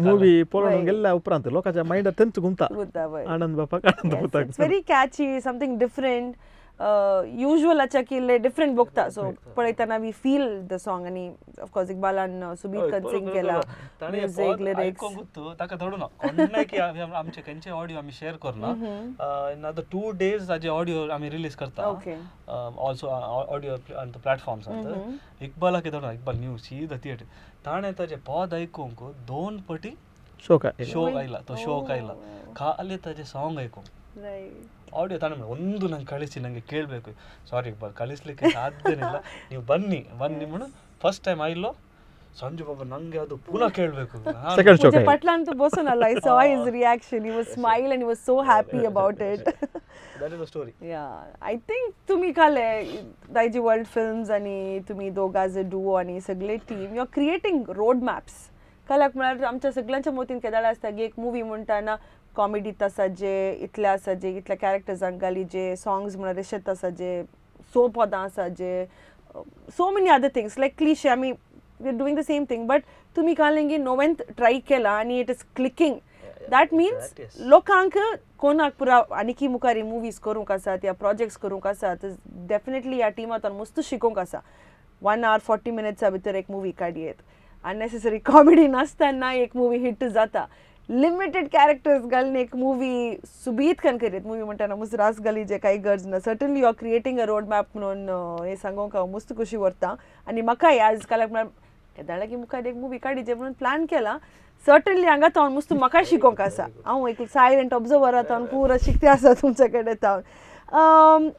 Speaker 4: Movie पळोवन गेल्ल्या उपरांत लोकांच्या मायंडार तेंच घुमता.
Speaker 3: घुमता, वय.
Speaker 4: आनंद बापाक आनंद पुताक.
Speaker 3: It's very catchy, something different. Usual आच्या डिफरंट बघता. सो पळयतना we feel the song. आनी ऑफकोर्स इक्बालान सुबीत कन सिंग केला, म्युझिक, लिरिक्स.
Speaker 5: आयकोंक गुत्तू ताका धडू ना कोणाक आमचे खंयचे ऑडियो आमी शेअर करना. इन अदर 2 डेज ताजे ऑडियो आमी रिलीज करता. ऑल्सो ऑडियो आनी प्लॅटफॉर्म्स. इक्बालाक धाडून, इक्बाल न्यू सीधा थिएटर, ताणें ताजे पद आयकूंक दोन पटी
Speaker 4: शोक.
Speaker 5: शोक आयला, तो शोक आयला ಖಾಲಿ ತಾಜೆ ಸಾಂಗ್ ಐಕೊಂಡ್. ಆಡಿಯೋ ತಾನೇ ಒಂದು ನಂಗೆ ಕಳಿಸಿ, ನನಗೆ ಕೇಳಬೇಕು. ಸಾರಿ ಇಕ್ಬಾಲ್, ಕಳಿಸ್ಲಿಕ್ಕೆ ಸಾಧ್ಯನಿಲ್ಲ, ನೀವು ಬನ್ನಿ ಬನ್ನಿ. ಫಸ್ಟ್ ಟೈಮ್ ಆಯಿಲ್ಲೋ ಸಂಜು ಬಾಬಾ, ನಂಗೆ ಅದು ಪುನಃ ಕೇಳಬೇಕು.
Speaker 4: ಸೆಕೆಂಡ್ ಶೋಕ್.
Speaker 3: ಪೂಜೆ ಪಟ್ಲ ಅಂತೂ ಬೋಸನಲ್ಲ. I saw his reaction. He was smile and he was so happy about it.
Speaker 5: That is the story.
Speaker 3: Yeah, I think तुम्ही काले दायजी वर्ल्ड फिल्म्स आणि तुम्ही दोघा जे डुओ आणि सगळे team, you are creating road maps. कलाक म्हळ्यार आमच्या सगळ्यांच्या मतीन केदाळ आसता की एक मुवी म्हणटाना कॉमेडीत आसा जे, इतले आसा जे, इतल्या कॅरेक्टर्सांक घाली जे, सॉंग्स म्हळ्यार अशेंच आसा जे, सो पदां आसा जे, so many other things like cliche. आमी we are doing the same thing, but तुमी कालेंगी नोवेंत ट्राय केला आनी it is clicking. That means
Speaker 5: That is.
Speaker 3: लोकांक कोणाक पुरा आनीकी मुखार मुवीज करूंक आसात या प्रोजेक्ट्स करूंक आसात, डेफिनेटली ह्या टिमांत मस्त शिकोंक आसा. 1 our 40 मिनट्सा भितर एक मुवी काडयेत, अननेसेसरी कॉमेडी नासतना एक मुवी हिट जाता, लिमिटेड कॅरेक्टर्स घालून एक मुवी सुबीत कन करीत. मुवी म्हणटाना मुस्त रास घाली जे काही गरज ना. Certainly you are creating a road map म्हणून हें सांगूंक हांव मस्त खुशी व्हरता. आनी म्हाकाय आज काल म्हळ्यार केदाळाकी मुखार एक मुवी काडीचे म्हणून प्लॅन केला. सर्टनली हांगा तावन मुस्त म्हाका शिकोंक आसा, हांव एक सायलंट ऑब्जर्वर तावन पुरो शिकते आसा तुमचे कडेन तावन.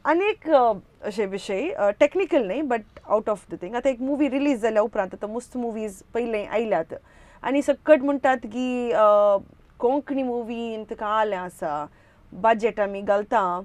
Speaker 3: आनी एक अशें विशय टॅक्निकल न्हय but out of the thing, आतां एक मुवी रिलीज जाल्या उपरांत आतां मुस्त मुवीज पयलें आयल्यात आनी सकट म्हणटात की कोंकणी मुवीन कालें आसा, बजट आमी घालता,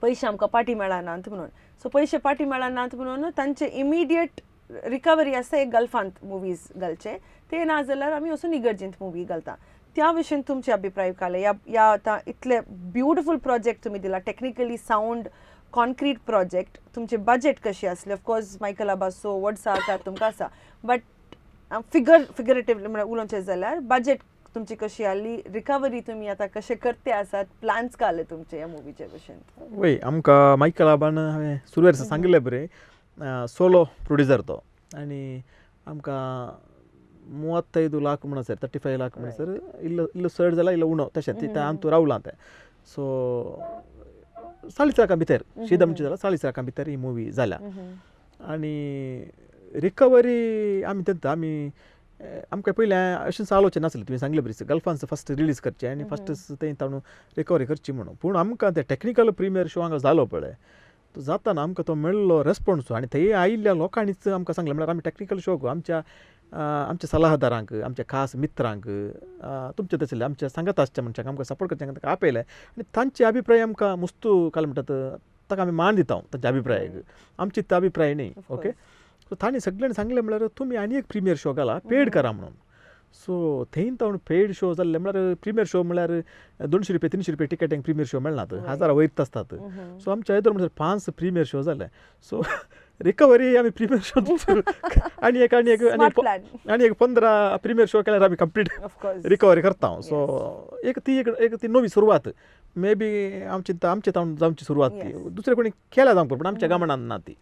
Speaker 3: पयशे आमकां पाटी मेळनात म्हणून. सो पयशे पाटी मेळनात म्हणून तांचे इमिडिएट रिकवरी आसा एक गल्फांत मुवीज घालचे, ते ना जाल्यार आमी वचून इगर्जींत मुवी घालता. त्या विशयन तुमचे अभिप्राय काले ह्या ह्या आतां इतले ब्युटिफूल प्रोजेक्ट तुमी दिला, टेक्निकली सावंड कॉन्क्रीट प्रोजेक्ट, तुमचे बजट कशी आसली? ऑफकोर्स मायकल आबासो व्हड सहकार तुमकां आसा, बट फिगरेटिवली म्हळ्यार उलोवचें जाल्यार बजट तुमची कशी आसली, रिकवरी तुमी आतां कशें करते आसात, प्लान्स काडले तुमचे ह्या मुवीचे भशेन?
Speaker 4: वय, आमकां मायकल आबान हांवें सुरवेर सांगिल्लें बरें, सोलो प्रोड्युसर तो आनी आमकां 35 लाख म्हणसर 35 लाख म्हणसर इल्लो इल्लो चड जाला इल्लो उणो तशें तें आमतूं रावलां तें. सो 40 लाखां भितर शीद आमची जाल्यार 40 लाखां भितर ही मुवी जाल्या. आनी रिकवरी आमी तेंता आमी आमकां पयलें अशेंच आलोचन नासलें, तुवें सांगलें बरी गल्फांस फस्ट रिलीज करचें आनी फस्ट थंय ताणून रिकवरी करची म्हणून. पूण आमकां तें टॅक्निकल प्रिमियर शो हांगा जालो पळय, तो जाताना आमकां तो मेळ्ळो रेस्पोन्स आनी थंय आयिल्ल्या लोकांनीच आमकां सांगलें, म्हळ्यार आमी टॅक्निकल शोक आमच्या आमच्या सलाहदारांक, आमच्या खास मित्रांक, तुमचे तसले आमच्या सांगात आसच्या मनशांक, आमकां सपोर्ट करच्या तांकां आपयलें आनी तांचे अभिप्राय आमकां मुस्तू काल म्हणटात ताका आमी मान दिता तांच्या अभिप्रायाक, आमची तो अभिप्राय न्ही. ओके, सो तांणी सगळ्यांनी सांगलें म्हळ्यार तुमी आनी एक प्रिमियर शो घाला, पेड करा म्हणून. सो थंय तावन पेड शो जाल्ले म्हळ्यार प्रिमियर शो म्हळ्यार 200 रुपया 300 रुपया टिकेटींक प्रिमियर शो मेळनात, हजारा वयर आसतात. सो आमच्या येदोळ म्हणल्यार 5 प्रिमियर शो जाले. सो रिकवरी आमी प्रिमियर शो आनी एक आनी एक आनी एक 15 प्रिमियर शो केल्यार आमी कंप्लीट रिकवरी करता. सो एक ती एक ती नवी सुरवात मे बी आमची आमचे तावन जावची सुरवात ती, दुसरे कोणी केल्या जावंक पूण आमच्या गमनान ना ती.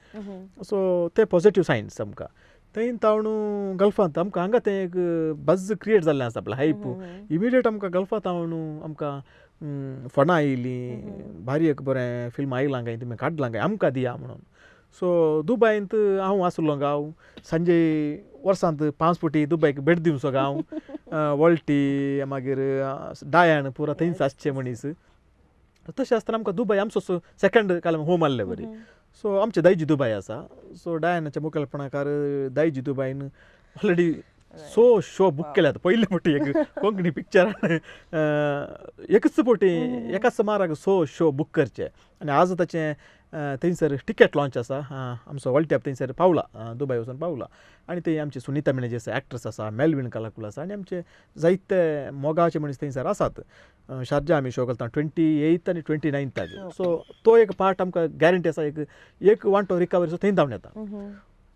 Speaker 4: सो ते पॉझिटीव सायन्स आमकां थंय तावन गल्फांत आमकां हांगा तें एक बज क्रिएट जाल्लें आसा आपलें हायप, इमिडिएट आमकां गल्फांत तावन आमकां फणां आयलीं, भारी एक बरें फिल्म आयलां काय तुमी काडलां काय आमकां दिया म्हणून. सो दुबायंत हांव आसलो गांव संजय वर्सांत 5 फावटी दुबायक भेट दिवचो गांव, वॉल्टी मागीर डायन पुरा थंयच आसचे मनीस. तशें आसतना आमकां दुबाय आमचो सेकंड काल होम आहले बरी. सो आमचे दायजी दुबाय आसा, सो डायनाच्या मुखेलपणाकार दायजी दुबायन ऑलरेडी सो शो बूक केल्यात. पयले फावटी एक कोंकणी पिक्चरान एकच फावटी एकाच माराक 100 शो बूक करचे आनी आज ताचें थंयसर टिकेट लॉंच आसा. आमचो वॉल्ट्याप थंयसर पावला, दुबाय वचून पावला आनी थंय आमची सुनीता मेनेजीस एक्ट्रेस आसा, मेलवीन कलाकुल आसा आनी आमचे जायते मोगाचे मनीस थंयसर आसात. शारजा आमी शो घालता 28 आनी 29. सो तो एक पार्ट आमकां गॅरंटी आसा, एक एक वांटो रिकवरीचो थंय धांवन येता.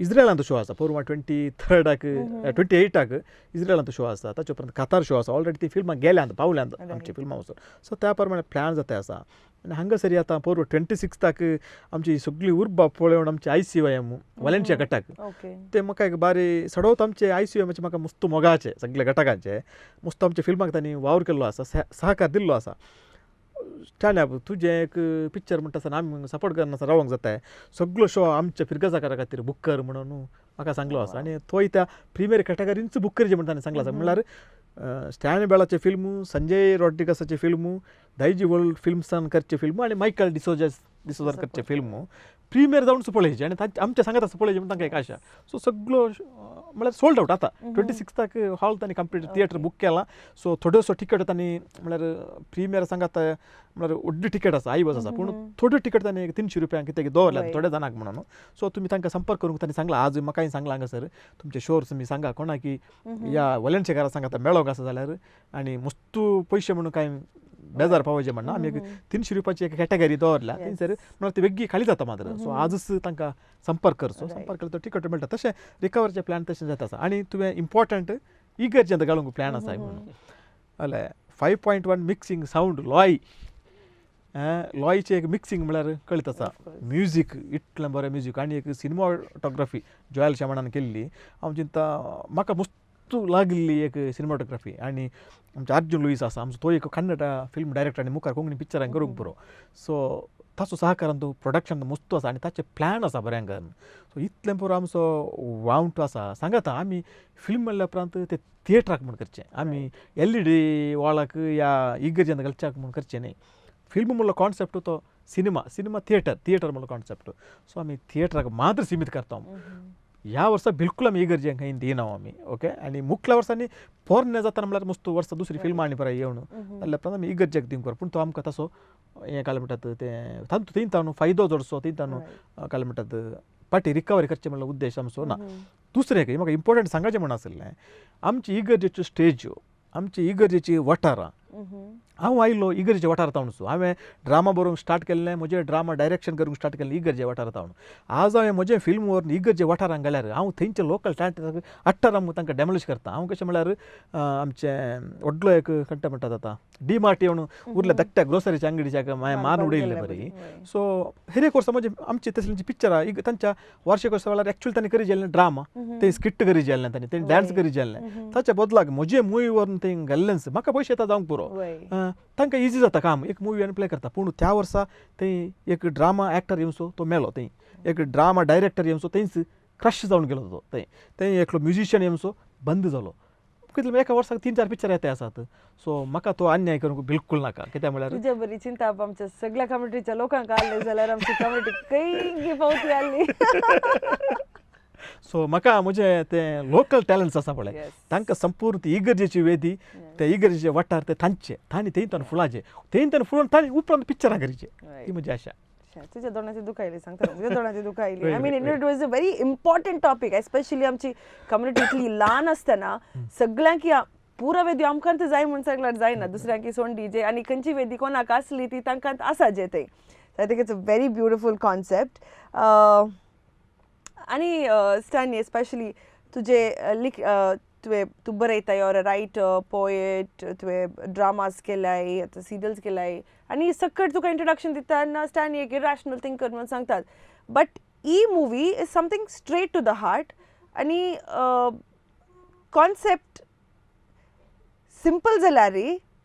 Speaker 4: इस्रायलांत शो आसा पोरवा 23 28 इस्रायलांत शो आसा, ताचे उपरांत कतार शो आसा. ऑलरेडी ती फिल्मां गेल्यांत पावल्यांत आमची फिल्मां वचून. सो त्या प्रमाणे प्लॅन जाता आसा. आनी हांगासर आतां पोरवा 26 आमची सगळी उर्बा पळोवन आमची ICYM Valencia गटाक ते म्हाका एक बारी सडवत आमचे ICYMचे म्हाका मुस्त मोगाचे सगळे घटकांचे मुस्त आमच्या फिल्माक तांणी वावर केल्लो आसा, सहकार दिल्लो आसा. स्टॅन्ड अप तुजें एक पिक्चर म्हणटा आसतना आमी सपोर्ट करना रावंक जाता, सगळो शो आमच्या फिरगजाकारा खातीर बूक कर म्हणून म्हाका सांगलो आसा. आनी तोय त्या प्रिमियर कॅटेगरींच बूक करचें म्हणून ताणें सांगलां आसा. म्हणल्यार Stan बेळाचे film, Sanjay रॉड्रिगसाचे film, दायजी world फिल्म्सान करचे फिल्म आनी मायकल डिसोजार करचे फिल्म प्रिमियर जावन पळयचे आनी आमच्या सांगात आसा पळयचे म्हण तांकां एक आशा. सो सगळो म्हळ्यार सोल्ड आवट आतां 26 हॉल तांणी कंप्लीट थिएटर बूक केला. सो थोड्योसो टिकेट तांणी म्हळ्यार प्रिमियर सांगात म्हळ्यार व्हडली टिकेट आसा आई बस आसा, पूण थोड्यो टिकेट तांणी 300 रुपयांक कितें दवरल्या थोड्या जाणांक म्हणून. सो तुमी तांकां संपर्क करूंक तांणी सांगलां, आज म्हाकाय सांगलां हांगासर तुमचे शोर तुमी सांगा कोणा की ह्या वॉलेंटियरां सांगात मेळोंक आसा जाल्यार आनी मुस्तू पयशे म्हणून कांय बेजार पावोवचें म्हणना, आमी एक 300 रुपयाची एक कॅटेगरी दवरल्या थंयसर म्हळ्यार ती वेगळी खाली जाता मात्र. सो आजच तांकां संपर्क करचो, संपर्क केलो तो टिकेट मेळटा. तशें रिकवरीचे प्लॅन तशें जाता आसा. आनी तुवें इम्पॉर्टंट इगर्जेंत घालूंक प्लॅन आसा म्हणून जाल्यार 5.1 मिक्सिंग सावंड लॉय लॉयचें एक मिक्सिंग म्हळ्यार कळीत आसा, म्युजीक इतलें बरें म्युजीक आनी एक सिनेमाटोग्राफी जोयल शमणान केल्ली. हांव चिंता म्हाका मुस्तू लागिल्ली एक सिनेमाटोग्राफी. आनी आमचो अर्जुन लुईस आसा आमचो, तो एक कन्नड फिल्म डायरेक्टर आनी मुखार कोंकणी पिक्चरां करूंक पुरो. सो ताचो सहकारान तो प्रोडक्शन मस्त आसा आनी ताचें प्लॅन आसा बऱ्यां करून. सो इतलें पुरो आमचो वावंट आसा. सांगाता आमी फिल्म म्हणल्या उपरांत ते थिएटराक म्हूण करचें, आमी एलईडी वॉलाक या इगर्जेंत घालच्याक म्हूण करचें न्ही. फिल्म म्हणलो कॉन्सेप्ट तो सिनेमा, सिनेमा थिएटर, थिएटर म्हणलो कॉन्सेप्ट. सो आमी थिएटराक मात्र सीमित करता. ह्या वर्सा बिलकुल आमी इगर्जेंक खंय दिना आमी, ओके. आनी मुखल्या वर्सांनी पोरणे जाताना म्हणल्यार मस्त वर्सा दुसरी फिल्मां आनी बरें येवन जाल्यार उपरांत आमी इगर्जेक दिवंक बरें. पूण तो आमकां तसो हें काय म्हणटात तें तांतू थंय ताणू फायदो जोडचो, थंय ताणू काय म्हणटात पाटी रिकवरी करचें म्हणल्यार उद्देश आमचो ना. दुसरें एक म्हाका इम्पोर्टंट सांगाचें म्हण आशिल्लें, आमची इगर्जेच्यो स्टेज्यो, आमची इगर्जेची वठारां, हांव आयलो इगर्जेच्या वाठारांत तावनसो हांवें ड्रामा बरोवंक स्टार्ट केल्लें, म्हजें ड्रामा डायरेक्शन करूंक स्टार्ट केल्लें इगर्जे वाठारांत तावन. आज हांवें म्हजें फिल्म व्हरून इगर्जे वाठारांत घाल्यार हांव थंयचे लोकल टॅलंट अट्टार तांकां डॅमोलिश करता. हांव कशें म्हणल्यार आमचें व्हडलो एक कंटे म्हणटात आतां डी मार्ट येवन उरल्या धाकट्या ग्रोसरीच्या अंगडीच्या मागीर मान उडयल्ले बरी. सो हेर एक वर्सा म्हजे आमची तसलीं पिक्चरां तांच्या वार्षिकोत्सवा वेळार एक्चुअली तांणी करी जाल्लें ड्रामा, ते स्किट करी जाल्लें, तांणी तें डान्स करी जाल्लें. ताच्या बदलाक म्हजे मुवी व्हरून तें घाल्लेंच म्हाका पयशे येता जावंक पुरो, तांकां इजी जाता काम, एक मुवी आनी प्ले करता. पूण त्या वर्सा थंय एक ड्रामा एक्टर येवचो तो मेलो, थंय एक ड्रामा डायरेक्टर येवचो थंयच क्रश जावन गेलो तो, थंय थंय एकलो म्युजिशियन येवचो बंद जालो. कितले एका वर्साक 3-4 पिक्चर येता आसात. सो म्हाका तो अन्याय करूंक बिलकुल नाका. कित्याक म्हळ्यार
Speaker 3: तुज्या बरी चिंता आमच्या सगळ्या कम्युनिटीच्या लोकांक आसले जाल्यार आमची कम्युनिटी खंय पावती आसली.
Speaker 4: सो म्हाका म्हजें तें लोकल टॅलंट्स आसा पळय तांकां संपूर्ण ती इगर्जेची वेदी, ते इगर्जेचे वाठार ते तांचे, तांणी थंय ताणें फुलाचे, थंय ताणें फुलोवन तांणी उपरांत पिक्चरां करचें, ती म्हजी आशा.
Speaker 3: तुज्या दोणाची दुख आयली सांगता, तुज्या दोणाची दुख आयली. I mean it was a very important topic, especially आमची कम्युनिटी इतली ल्हान आसतना सगळ्यांक पुरा वेदी आमकां तर जाय म्हूण सगळ्याक जायना, दुसऱ्यांक सोड जे आनी खंयची वेदी कोणाक आसली ती तांकां आसा जे थंय. I think it's a very beautiful concept. आनी स्टॅनली एस्पेशली तुजे लिख तुवें तूं बरयताय, ऑर अ रायटर पोएट, तुवें ड्रामास केल्याय, आतां सिरियल्स केल्याय आनी सकट तुका इंट्रोडक्शन दिता तेन्ना स्टॅनली एक इरॅशनल थिंकर म्हणून सांगतात. But he movie is something straight to the heart आनी कॉन्सेप्ट सिंपल जाल्यार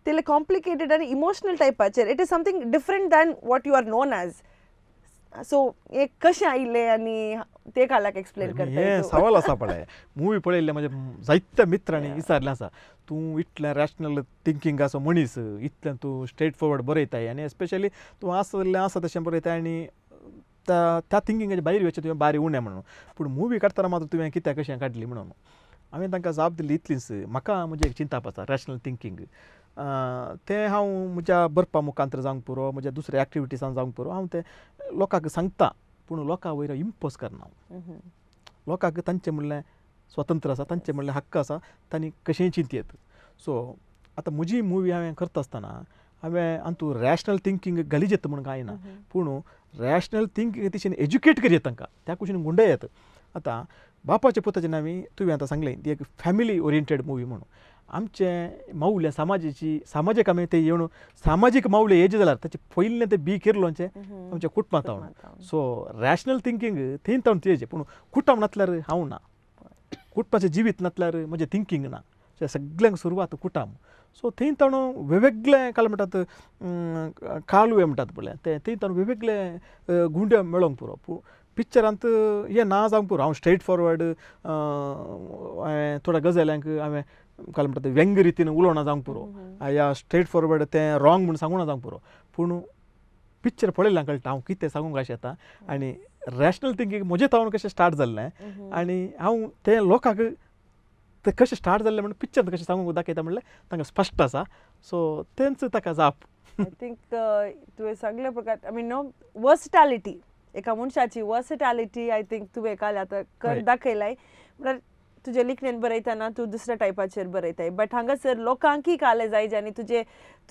Speaker 3: तितले कॉम्प्लिकेटेड आनी emotional टायपाचेर. It is something different than what you are known as. So हे कशें आयिल्लें आनी ते कालाक एक्सप्लेन करता?
Speaker 4: हें सवाल आसा पळय, मुवी पळयल्लें म्हज्या जायत्या मित्रांनी विचारलें आसा, तूं इतलें रॅशनल थिंकींग आसा मनीस, इतलें तूं स्ट्रेट फॉरवर्ड बरयताय आनी एस्पेशली तूं आसा जाल्यार आसा तशें बरयताय आनी त्या थिंकिंगाच्या भायर वचचें तुवें बारी उणें म्हणून, पूण मुवी काडटना मात्र तुवें कित्याक कशें काडली म्हणून. हांवें तांकां जाप दिली इतलीच, म्हाका म्हजें एक चिंताप आसा रॅशनल थिंकींग, तें हांव म्हज्या बरपा मुखांतर जावंक पुरो, म्हज्या दुसऱ्या एक्टिविटीसान जावंक पुरो, हांव तें लोकांक सांगता, पूण लोकां वयर इम्पोज करना हांव. लोकांक तांचें म्हणलें स्वतंत्र आसा, तांचें म्हणलें हक्क आसा, तांणी कशेंय चिंतयेत. सो आतां म्हजी मुवी हांवें करता आसतना हांवें अंतू रॅशनल थिंकींग घालीजेत म्हूण कांय ना, पूण रॅशनल थिंकींग तिशेन एज्युकेट करयेत तांकां, त्या कुशीन गुंडयत. आतां बापाच्या पुताचे नांवी तुवें आतां सांगलें ती एक फॅमिली ओरिएंटेड मुवी म्हणून, आमचें मावल्या समाजाची सामाजीक आमी ते येवन सामाजीक मावले येजे जाल्यार ताचें पयलें तें बी किरलोचें आमच्या कुटुंबांत हांव. सो रॅशनल थिंकींग थंय तावन तेजें, पूण कुटुंब नासल्यार हांव ना, कुटुंबाचें जिवीत नासल्यार म्हजें थिंकींग ना. सगळ्यांक सुरवात कुटुंब. सो थंय ताणू वेगवेगळे काय म्हणटात कालवे म्हणटात पळय ते थंय ताणू वेगवेगळे गुंडे मेळोंक पुरो. पिक्चरांत हें ना जावंक पुरो, हांव स्ट्रेट फॉरवर्ड हांवें थोड्या गजाल्यांक हांवें काय म्हणटा तें व्यंग रितीन उलोवना जावंक पुरो, या स्ट्रेट फॉरवर्ड तें रॉंग म्हूण सांगूना जावंक पुरो, पूण पिक्चर पळयल्यार कळटा हांव कितें सांगूंक अशें येता. आनी रॅशनल थिंकींग म्हजें तावन कशें स्टार्ट जाल्लें आनी हांव तें लोकांक तें कशें स्टार्ट जाल्लें म्हण पिक्चर कशें सांगूंक दाखयता म्हणल्यार तांकां स्पश्ट आसा. सो तेंच ताका जाप.
Speaker 3: I think तुवें सगळे प्रकार, I mean no versatility, एका मनशाची वर्सटालिटी I think तुवें काल आतां दाखयलाय. म्हळ्यार तुजे लिखणेन बरयतना तूं दुसऱ्या टायपाचेर बरयताय, बट हांगासर लोकांकय काले जाय आनी तुजे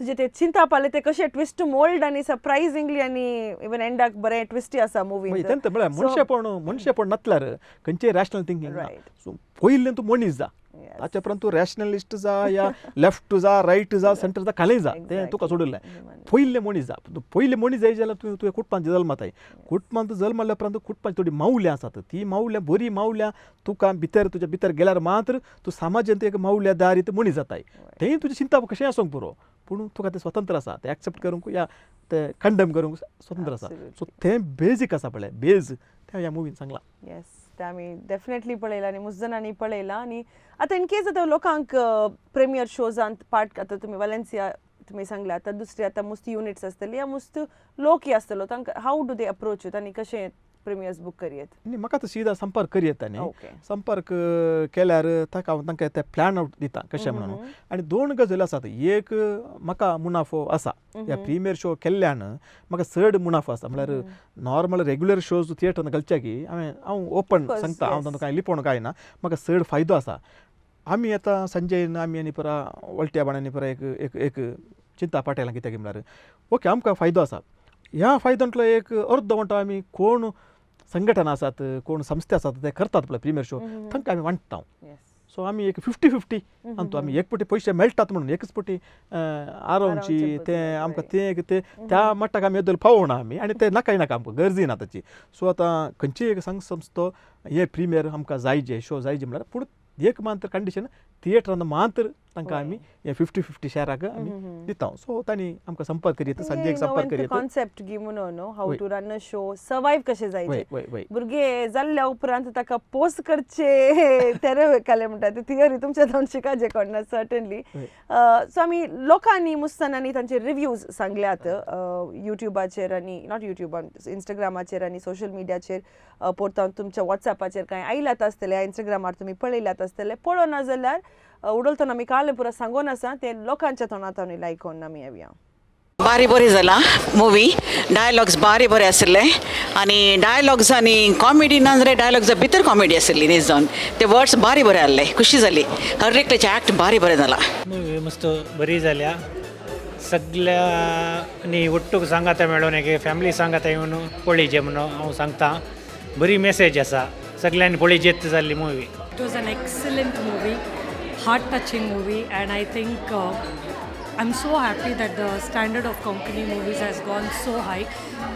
Speaker 3: तुजे ते चिंताप आले ते कशे ट्विस्ट मोल्ड आनी सरप्रायझिंगली आनी इवन एंडाक बरें ट्विस्टी आसा मुवी.
Speaker 4: म्हळ्यार मनशेपण, मनशेपण नासल्यार खंयचेय रॅशनल थिंकींग ना. सो पयलें तूं मनीस जा, ताच्या उपरांत तूं रॅशनलिस्ट जा या लेफ्ट जा, रायट जा, सेंटर जा, खाली जा, तें तुका सोडिल्लें. पयलें मनीस जा, पयलें मनीस जाय जाल्यार तुवें तुवें कुटुंबांत जल्मताय, कुटुंबांत जल्मल्या उपरांत कुटुंबांत थोडी मावल्यां आसात, ती मावल्यां बरीं मावल्यां तुका भितर तुज्या भितर गेल्यार मात्र तूं समाजांत एक मावल्या दारीत मनीस जाताय. तेंय तुजें चिंतप कशें आसूंक पुरो, पूण तुका तें स्वतंत्र आसा तें एक्सेप्ट करूंक या तें कंडम करूंक स्वतंत्र आसा. सो तें बेजीक आसा पळय बेज तें ह्या मुवीन सांगलां.
Speaker 3: येस, तें आमी डेफिनेटली पळयलां आनी मुस्त जाणांनी पळयलां. आनी आतां इन केस आतां लोकांक प्रिमियर शोजांत पार्ट, आतां तुमी वालेन्सिया तुमी सांगले, आतां दुसरी आतां मुस्त युनिट्स आसतली या मुस्त लोकय आसतलो, तांकां how do they approach you, तांणी कशें प्रिमियर्स बूक करयेत?
Speaker 4: न्ही, म्हाका आतां सीधा संपर्क करयेत तांणी. संपर्क केल्यार ताका हांव तांकां ते प्लॅन आवट दिता कशें म्हणून. आनी दोन गजाली आसात. एक म्हाका मुनाफो आसा ह्या प्रिमियर शो केल्ल्यान म्हाका चड मुनाफो आसा. म्हळ्यार नॉर्मल रेगुलर शोज थिएटरान घालच्याकी हांवें हांव ओपन सांगता, हांव तांकां कांय लिपोवन कांय ना, म्हाका चड फायदो आसा. आमी आतां संजयन आमी आनी परा वळट्या बाणांनी परा एक एक एक चिंता पाटयलां कित्याक म्हळ्यार ओके आमकां फायदो आसा. ह्या फायद्यांतलो एक अर्द म्हणटा आमी कोण संघटना आसात कोण संस्था आसात ते करतात पळय प्रिमियर शो तांकां आमी वांट्टा. सो आमी एक 50-50 आनी आमी एक पटी पयशे मेळटात म्हणून एकच पटी आरोवची तें आमकां तें एक तें त्या मट्टाक आमी येदोळ पावना आमी आनी तें नाकाय नाका आमकां गरजूय ना ताची. सो आतां खंयची एक संघ संस्थो हे प्रिमियर आमकां जाय जे शो जाय जे म्हणल्यार पूण एक मात्र कंडिशन थिएटरान मात्र तांकां आमी हे 50-50 शॅराक आमी दिता. सो तांणी आमकां संपर्क करीत, संजयक संपर्क करीत.
Speaker 3: कॉन्सेप्ट गी म्हणून न्हू, how to run a show, survive कशें जायचे भुरगे जाल्ल्या उपरांत ताका पोस्ट करचे तेरे काले म्हणटा ती थियरी तुमच्या जावन शिकाचे कोण सर्टनली. सो आमी लोकांनी मुस्तानांनी तांचे रिव्यूज सांगल्यात युट्यूबाचेर आनी not युट्यूबान इंस्टाग्रामाचेर आनी सोशल मिडियाचेर, पोरतान तुमच्या वॉट्सॅपाचेर कांय आयल्यात आसतले, इंस्टाग्रामार तुमी पळयल्यात आसतले. पळोवना जाल्यार उडोलतो आमी काल पुरो सांगून आसा ते लोकांच्या तोंडांत लायकोन आमी येवया.
Speaker 7: भारी बरी जाला मुवी, डायलॉग्स भारी बरे आशिल्ले आनी डायलॉग्स आनी कॉमेडी ना जाल्यार डायलॉग्सा भितर कॉमेडी आशिल्ली न्ही जावन ते वर्ड्स भारी बरे आहले, खुशी जाली. हर एकल्याचे एक्ट भारी बरें जाला.
Speaker 8: मुवी मस्त बरी जाल्या, सगळ्यांनी ಒಟ್ಟುಗು सांगाता मेळोन एक फॅमिली सांगाता येवन पळयचे म्हणून हांव सांगता. बरी मेसेज आसा, सगळ्यांनी पळयचेच जाल्ली movie.
Speaker 9: It was an excellent movie, heart touching movie, and I think I am so happy that the standard of Konkani movies has gone so high.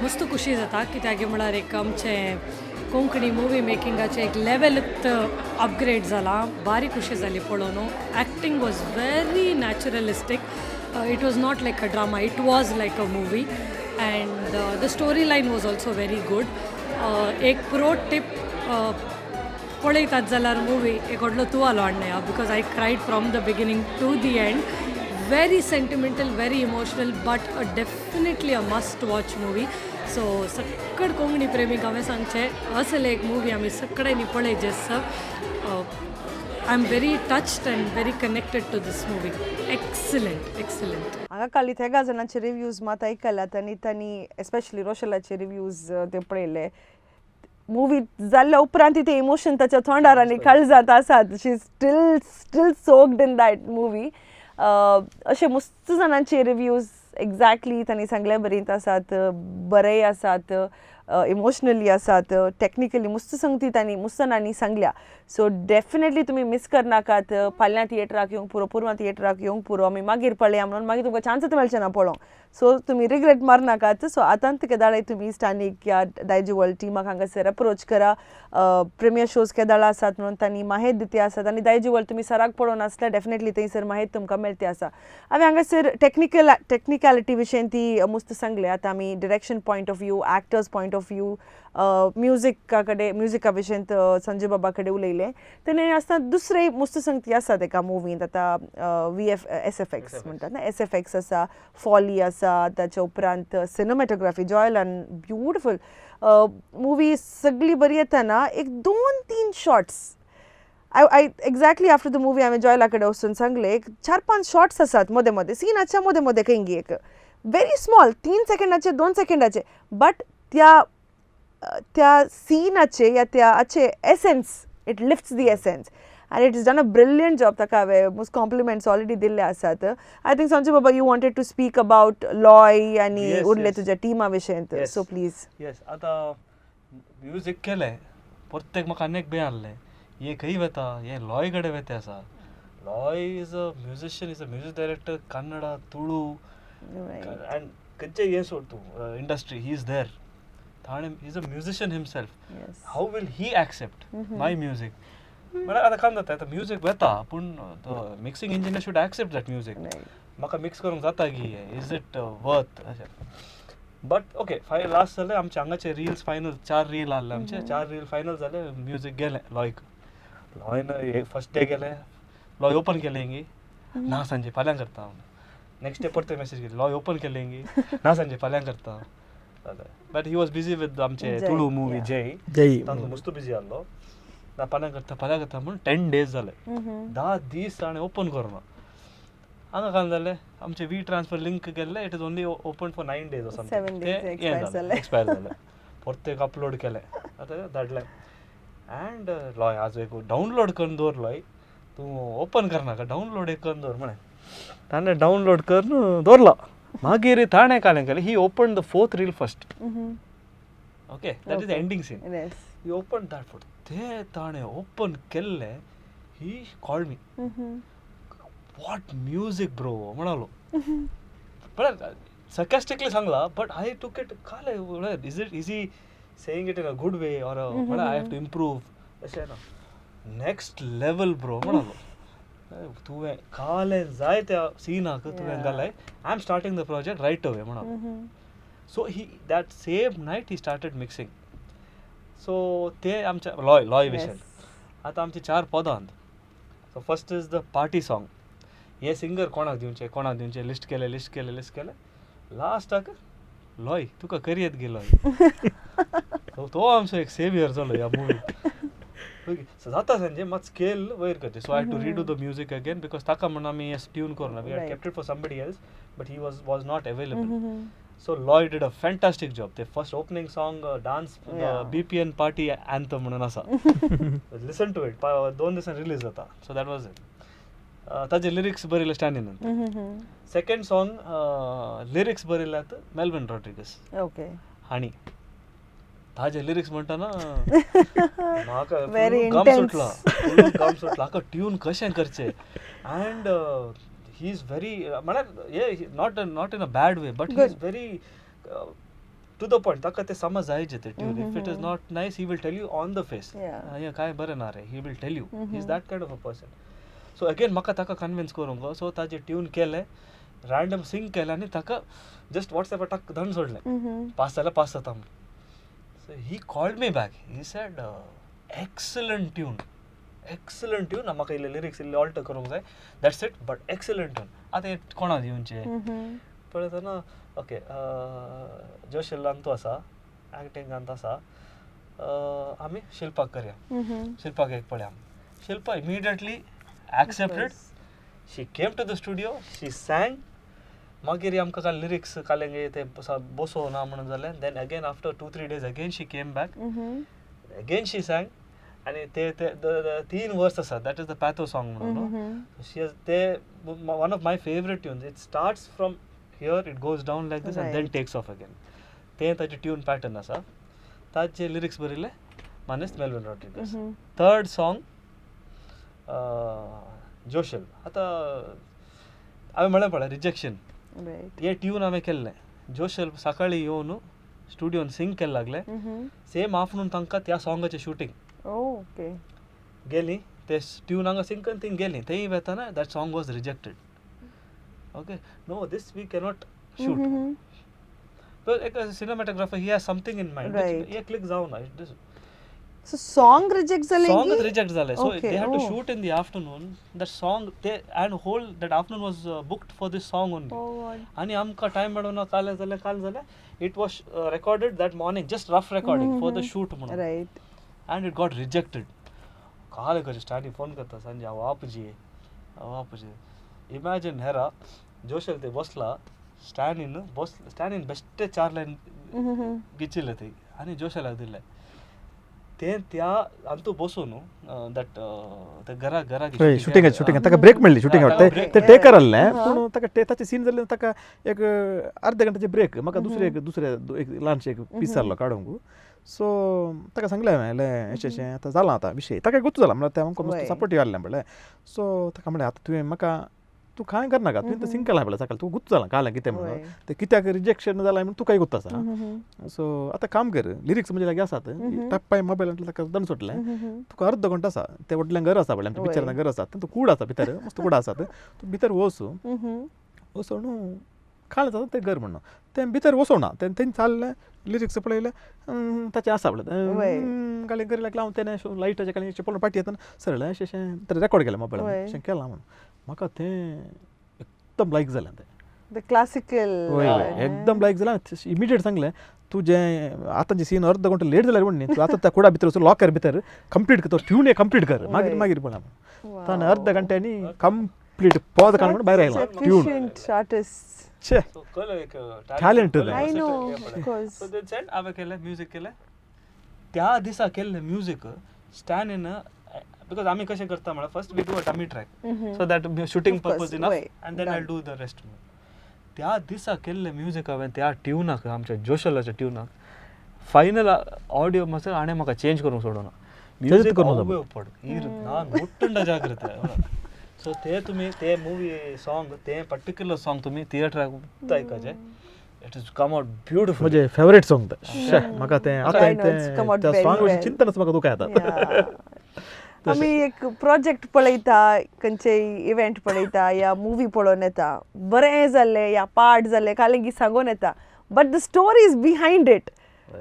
Speaker 9: मस्त खुशी जाता कित्याक म्हळ्यार एक आमचें कोंकणी मुवी मेकिंगाचें एक लेवलूच अपग्रेड जालां. बारी खुशी जाली पळोवन. Acting was very naturalistic, it was not like a drama, it was like a movie, and the story line was also very good. एक प्रो टिप, पळयतात जाल्यार मुवी एक व्हडलो तुवालो हाडना, because I cried from the beginning to the end. Very sentimental, very emotional, but definitely a must watch movie. So सक्कड कोंकणी प्रेमीक हांवें सांगचें असले एक मुवी आमी सगळ्यांनी पळयचे. Sir, I am very touched and very connected to this movie. Excellent, excellent.
Speaker 3: हांगा काली तेगा जाणांचे रिव्यूज मात आयकल्यात आनी तांणी एस्पेशली रोशलाचे रिव्यूज ते पळयले. मुवी जाल्ल्या उपरांत ते इमोशन ताच्या तोंडार आनी काळजांत आसात. She still soaked in that movie. अशे मस्त जाणांचे रिव्यूज एग्जॅक्टली तांणी सांगले बरींत आसात, बरेय आसात, इमोशनली आसात, टॅक्निकली मस्त संगती तांणी मस्त जाणांनी सांगल्या. सो डेफिनेटली तुमी मिस करनाकात. फाल्यां थिएटराक येवंक पुरो, पुरवां थिएटराक येवंक पुरो, आमी मागीर पळया म्हणून मागीर तुमकां चान्सूच मेळचें ना पळोवंक. सो तुमी रिग्रेट मारनाकात. सो आतां केदाळाय तुमी स्टानीक या दायजी वर्ल्ड टिमाक हांगासर अप्रोच करा. प्रिमियर शोज केदाळा आसात म्हणून तांणी माहेत दिती आसात आनी दायजी वर्ल्ड तुमी सराक पळोवन आसल्यार डेफिनेटली थंयसर माहेत तुमकां मेळती आसा. हांवें हांगासर टॅक्निकलिटी विशयन ती मस्त सांगले. आतां आमी direction point of view, actors point of view, म्युजिका कडेन म्युजिका विशयंत संजय बाबा कडेन उलयले. तेणे आसतना दुसरे मस्त संगती आसात एका मुवींत. आतां VF S F x म्हणटात ना, एस एफ एक्स आसा, फॉली आसा, ताच्या उपरांत सिनेमॅटोग्राफी जॉयलान ब्युटिफूल मुवी सगळी बरी येताना एक 2-3 shots I exactly after the movie हांवें जॉयला कडेन वचून सांगलें, एक 4-5 शॉट्स आसात मदें मदें सिनाच्या मदें मदें खंय एक व्हेरी स्मॉल 3 सेकंडाचे 2 सेकंडाचे, बट त्या त्या सिनाचे या त्या हाचे essence, it lifts the essence and it is done a brilliant job. ताका हांवें मोस्ट कॉम्प्लिमेंट्स ऑलरेडी दिल्ले आसात. I think Sanjay बाबा you wanted to speak about Loy आनी उरले तुज्या टिमा विशयंत, सो प्लीज.
Speaker 5: येस, आतां म्युजीक केलें प्रत्येक म्हाका आनी एक भंय आहलें, हें खंय वता, हें लॉय कडेन वता आसा. Loy is a musician, is a music director, Kannada, Tulu and खंयचें हें सोड तूं industry, he is there. Thane is a musician himself. How will he accept my music? म्हळ्यार आतां काम जाता, आतां म्युजीक वता पूण the mixing engineer should accept that music. म्हाका मिक्स करूंक जाता गी, is it worth अशें. बट ओके फाय लास्ट जालें आमचे हांगाचे रिल्स फायनल, चार रील आहले आमचे, चार रील फायनल जाले. म्युजीक गेलें लॉयक, लॉयन फर्स्ट डे गेलें, लॉय ओपन केलें गी ना संजय फाल्यां करता हांव. नेक्स्ट डे परते मॅसेज केली, लॉय ओपन केलें गी ना संजय फाल्यां करता. But he was busy with आमचे तुळू मुवी जय
Speaker 4: जय,
Speaker 5: तांकां मस्त बिजी आहलो. ना फाल्यां करता फाल्यां करता म्हूण 10 days जाले, 10 दीस ताणें ओपन करूना. हांगा काल जालें आमचे वी ट्रान्सफर लिंक केल्लें, it is only open for 9 days or something, ते हें जालें एक्सपायर जालें. परतेक अपलोड केलें, आतां धाडलें. अँड लॉय आज एक डावनलोड करून दवर लॉय, तूं ओपन करनाका, डावनलोड एक करून दवर म्हळें. ताणें डावनलोड करून दवरलो. मागीर ताणें कालें केलें, he open the 4th reel first. Okay, that is ending scene. He open that 4th, ते ताणें ओपन केल्लें, he called me, what music bro म्हणालो. म्हळ्यार sarcastically सांगला, बट I took it कालें म्हळ्यार is it is he saying it in a good way or म्हळ्यार I have to improve अशें ना. नेक्स्ट लेवल ब्रो म्हणालो. तुवें कालें जाय त्या सिनाक तुवें घालाय, I am starting the project right away म्हणालो. So he that same night he started mixing. So ते आमच्या लॉय लॉय विशय. आतां आमचे 4 पदां. So first is the party song. हे सिंगर कोणाक दिवचे कोणाक दिवचे, लिस्ट केलें लिस्ट केलें लिस्ट केलें. लास्टाक लॉय तुका करयेत गे लॉय. तो आमचो एक सेवियर जालो ह्या मुवी. जाता संजय मात स्केल वयर करचें. So I had to redo the music again because ताका म्हण आमी tune करूना, we had kept it for somebody else but he was not available. So Loy did a fantastic job. ते first opening song dance BPN party anthem म्हणून आसा, लिसन टू it, 2 दिसांनी रिलीज जाता. So that was it. ताजे लिरिक्स बरयले स्टॅनिन. सेकंड सॉंग लिरिक्स बरयल्यात मेल्विन रॉड्रिगस हांणी. ताजे लिरिक्स म्हणटना म्हाका गम सुटला, गम सुटला, हाका ट्यून कशें करचें. अँड he is very म्हळ्यार हे not in a bad way, but he is very to the point. ताका ते समज जायचे ते tune. If it is not nice he will tell you on the face, हें कांय बरें ना रे, he will tell you. He is that kind of a person. So again म्हाका ताका कन्विन्स करूंक, सो ताजें ट्यून केलें, रँडम सिंग केलें आनी ताका जस्ट वॉट्सॅपार टाक धाडून सोडलें, पास जाल्यार पास जाता म्हूण. So he called me back, he said excellent tune, excellent tune, म्हाका इल्ले लिरिक्स इल्ले ऑल्टर करूंक जाय, that's it, but excellent tune. आतां हें कोणाक दिवचें पळयतना, ओके जोशल अंतू आसा, एक्टींग अंत आसा, आमी शिल्पाक करया, शिल्पाक एक पळया. Shilpa immediately accepted, she came to the studio, she sang. मागीर आमकां काल लिरिक्स कालें ते बसोवना म्हणून जालें. Then again after 2-3 days again she came back, again she sang. आनी ते 3 वर्स आसा, that is the patho song म्हणून. शी हॅज ते one of my favourite tunes. It starts from here, it goes down like this and then takes off again. ते ताजें ट्यून पॅटर्न आसा. ताजे लिरिक्स बरयले मानेस्त मेल्विन रॉड्रिगस. थर्ड सॉंग जोशल. आतां हांवें म्हणलें पळय रिजेक्शन, हे ट्यून हांवें केल्लें. जोशल सकाळीं येवन स्टुडियोन सिंग केल्लें लागलें. सेम आफ्टरनून तांकां त्या सॉंगाचें शुटींग गेलीं, ते ट्यून हांगा सिंग करून थिंग गेलीं. थंय वेतना that song was rejected. Okay, no this we cannot shoot. But एक cinematographer he has something in mind, हे क्लिक जावना.
Speaker 3: So song reject झाले,
Speaker 5: song reject झाले. So they had to shoot in the afternoon that song, they and whole that afternoon was booked for this song only. आणि आमकां टायम मेळोना, काल जालें काल जालें. It was recorded that morning, just rough recording for the shoot म्हणून.
Speaker 3: Right,
Speaker 5: and it got rejected. काल कशें स्टार्टिंग फोन करता संजय, हांव वापजी हांव वापजी. इमॅजिन हेरा जोशल ते बसला स्टॅनिन, बस स्टॅनिन बेश्टे 4 लायन गिचिल्ले थंय आनी जोशलाक दिल्ले. ते त्या अंतू बसून that घरा घरा
Speaker 4: शूटिंग शूटिंग ताका ब्रेक मेळ्ळी. शूटिंग ते टेकर आहलें, पूण ताका ताचे सीन जाल्ले, ताका एक अर्द्या घंट्याचे ब्रेक. म्हाका दुसरे एक दुसरे एक ल्हानशें एक पीस आहलो काडूंक. सो ताका सांगलें हांवें, अशें अशें आतां जालां आतां विशय. ताका गोत्तू जाला म्हणल्यार तें आमकां मस्त सपोर्टीव आहलें म्हणलें. सो ताका म्हणलें आतां तुवें म्हाका तूं कांय करनाका, तुवें तें सिंग केलां पळय सकाळीं, तुका गुत्त जालां कालें कितें म्हणून, तें कित्याक रिजेक्शन जालां म्हणून तुकाय गुत्त आसा. सो आतां काम कर, लिरिक्स म्हजे लागीं आसात, टप्पाय मोबायलांतलें ताका दंड सोडलें, तुका अर्द घंटो आसा, तें व्हडलें घर आसा पळय आमचें पिक्चरान घर आसा, तातूंत कूड आसा भितर, मस्त कूड आसात, तूं भितर वच, वचोन काळ जाता तें घर म्हणून तें भितर वचोना तें तें चाललें लिरिक्स पळयलें ताचें आसा म्हणलें काळी घरी लागलें हांव तेणें लायटाचें काळी पळोवन पाटी येतना सरळ अशें अशें तर रेकॉर्ड केलें मोबायलान अशें केलां म्हणून म्हाका तें एकदम लायक जालें तें
Speaker 3: the classical
Speaker 4: वय एकदम लायक जालें. इमिडिएट सांगलें तुजें आतांचे सीन अर्द घंटो लेट जाल्यार म्हण न्ही तूं आतां त्या कुडा भितर वचून लॉकर भितर कंप्लीट कर, तो ट्यून कंप्लीट कर, मागीर मागीर पळय ताणें अर्द घंट्यांनी कंप्लीट पॉज काडून म्हूण भायर आयला ट्यून. छे talent.
Speaker 3: I know, of course.
Speaker 5: So they said हांवें केलें म्युजीक केलें त्या दिसा केल्लें म्युजीक स्टॅनीन because आमी कशें करता म्हळ्यार first we do a dummy track so that shooting purpose enough and then I do the rest. त्या दिसा केल्लें म्युजीक हांवें त्या ट्युनाक आमच्या जोशलाच्या ट्युनाक फायनल ऑडियो मातसो हाणें म्हाका चेंज करूंक सोडूना म्युजीक पड ना मुट्टंड जाग्रत. सो ते तुमी ते मुवी सॉंग ते पर्टिक्युलर सॉंग तुमी थिएटराक आयकाचे it is come out beautiful.
Speaker 4: म्हजें फेवरेट सॉंग तें म्हाका तें आतां तें सॉंग चिंतनच म्हाका दुखा येता.
Speaker 3: आमी एक प्रोजेक्ट पळयता खंयचेय इव्हेंट पळयता या मुवी पळोवन येता बरें जाल्लें या पार्ट जाल्लें कालेगी सांगून येता but the stories behind it,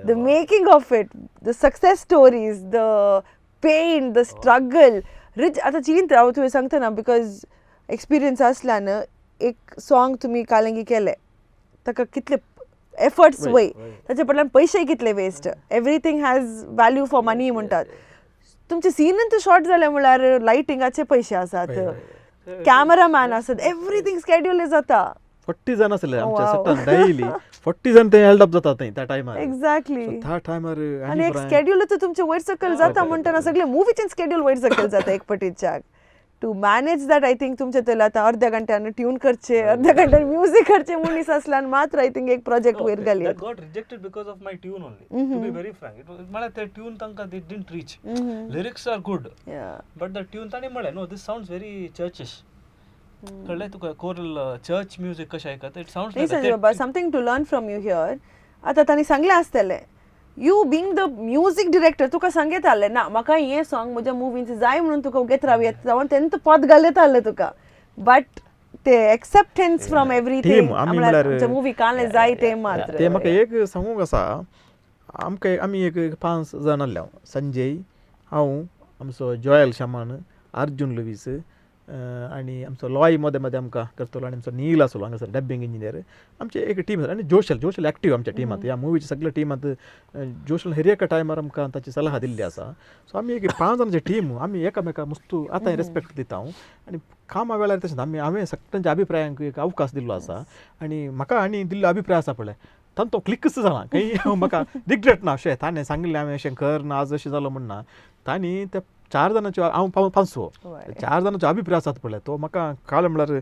Speaker 3: the making of it, the success stories, the pain, the struggle rich. आतां चिंत हांव तुवें सांगता ना because experience आसल्यान एक सॉंग तुमी कालेंगी केलें ताका कितले एफर्ट्स वय ताचे फाटल्यान पयशे कितले waste, everything has value for money म्हणटात. तुमचे सीनूच शॉर्ट जाले म्हळ्यार लायटिंगाचे पयशे आसात, कॅमेरामॅन आसात, एवरीथींग स्केड्यूल जाता.
Speaker 4: 40 जाण आसले आमच्या सेटान डेली 40 जाण ते हेल्ड अप जाता थंय त्या टायमार.
Speaker 3: एक्झॅक्टली
Speaker 4: त्या टायमार
Speaker 3: आनी एक स्केड्यूल तुमचे वयर सकयल जाता म्हणटना सगळे मुवीचें स्केड्यूल वयर सकयल जाता एक पटीच्याक. To manage that I think तुमचे थंय आतां अर्द्या घंट्यान ट्यून करचे अर्द्या घंट्यान म्युजीक करचे मनीस आसल्यान मात्र I think एक प्रोजेक्ट वयर घाली.
Speaker 5: That got rejected because of my tune only. To be very frank, it was म्हळ्यार ते ट्यून तांकां they didn't reach. Lyrics are good, but the tune तांणी म्हळें no this sounds very churchish. कळ्ळें तुका कोरल चर्च म्युजीक कशें आयकता it sounds
Speaker 3: like Sanjay बाबा something to learn from you here. आतां तांणी सांगलें आसतलें you being the music director तुका सांगयताले ना म्हाका हें सॉंग म्हज्या मुवीन जाय म्हणून तुका उगेत राव येता जावन तेन्ना पद घालयताले तुका बट ते एक्सेप्टन्स फ्रॉम एवरीथींग आमच्या मुवी काले जाय ते मात्र.
Speaker 4: ते म्हाका एक सांगूंक आसा आमकां आमी एक 5 जाण आसले हांव संजय हांव आमचो जोयल शमान अर्जुन लुवीस आनी आमचो लॉय मदें मदें आमकां करतलो आनी आमचो नील आसलो हांगासर डब्बिंग इंजिनियर आमचे एक टीम आसा. आनी जोशल जोशल एक्टीव आमच्या टिमांत ह्या मुवीच्या सगळ्या टिमांत जोशल हर एका टायमार आमकां ताची सलाह दिल्ली आसा. सो आमी एक 5 जाणांची टीम आमी एकामेका मुस्तू आतां रेस्पेक्ट दिता हांव आनी कामा वेळार तशेंच आमी हांवें सगळ्यांच्या अभिप्रायांक एक अवकाश दिल्लो आसा आनी म्हाका आनी दिल्लो अभिप्राय आसा पळय तांचो क्लिकच जाला खंय म्हाका रिग्रेट ना अशें ताणें सांगिल्लें हांवें अशें कर ना आज अशें जालो म्हण ना तांणी त्या 4 जाणांचो हांव 500 4 जाणांचो अभिप्राय आसात पळय तो म्हाका कळ्ळें म्हळ्यार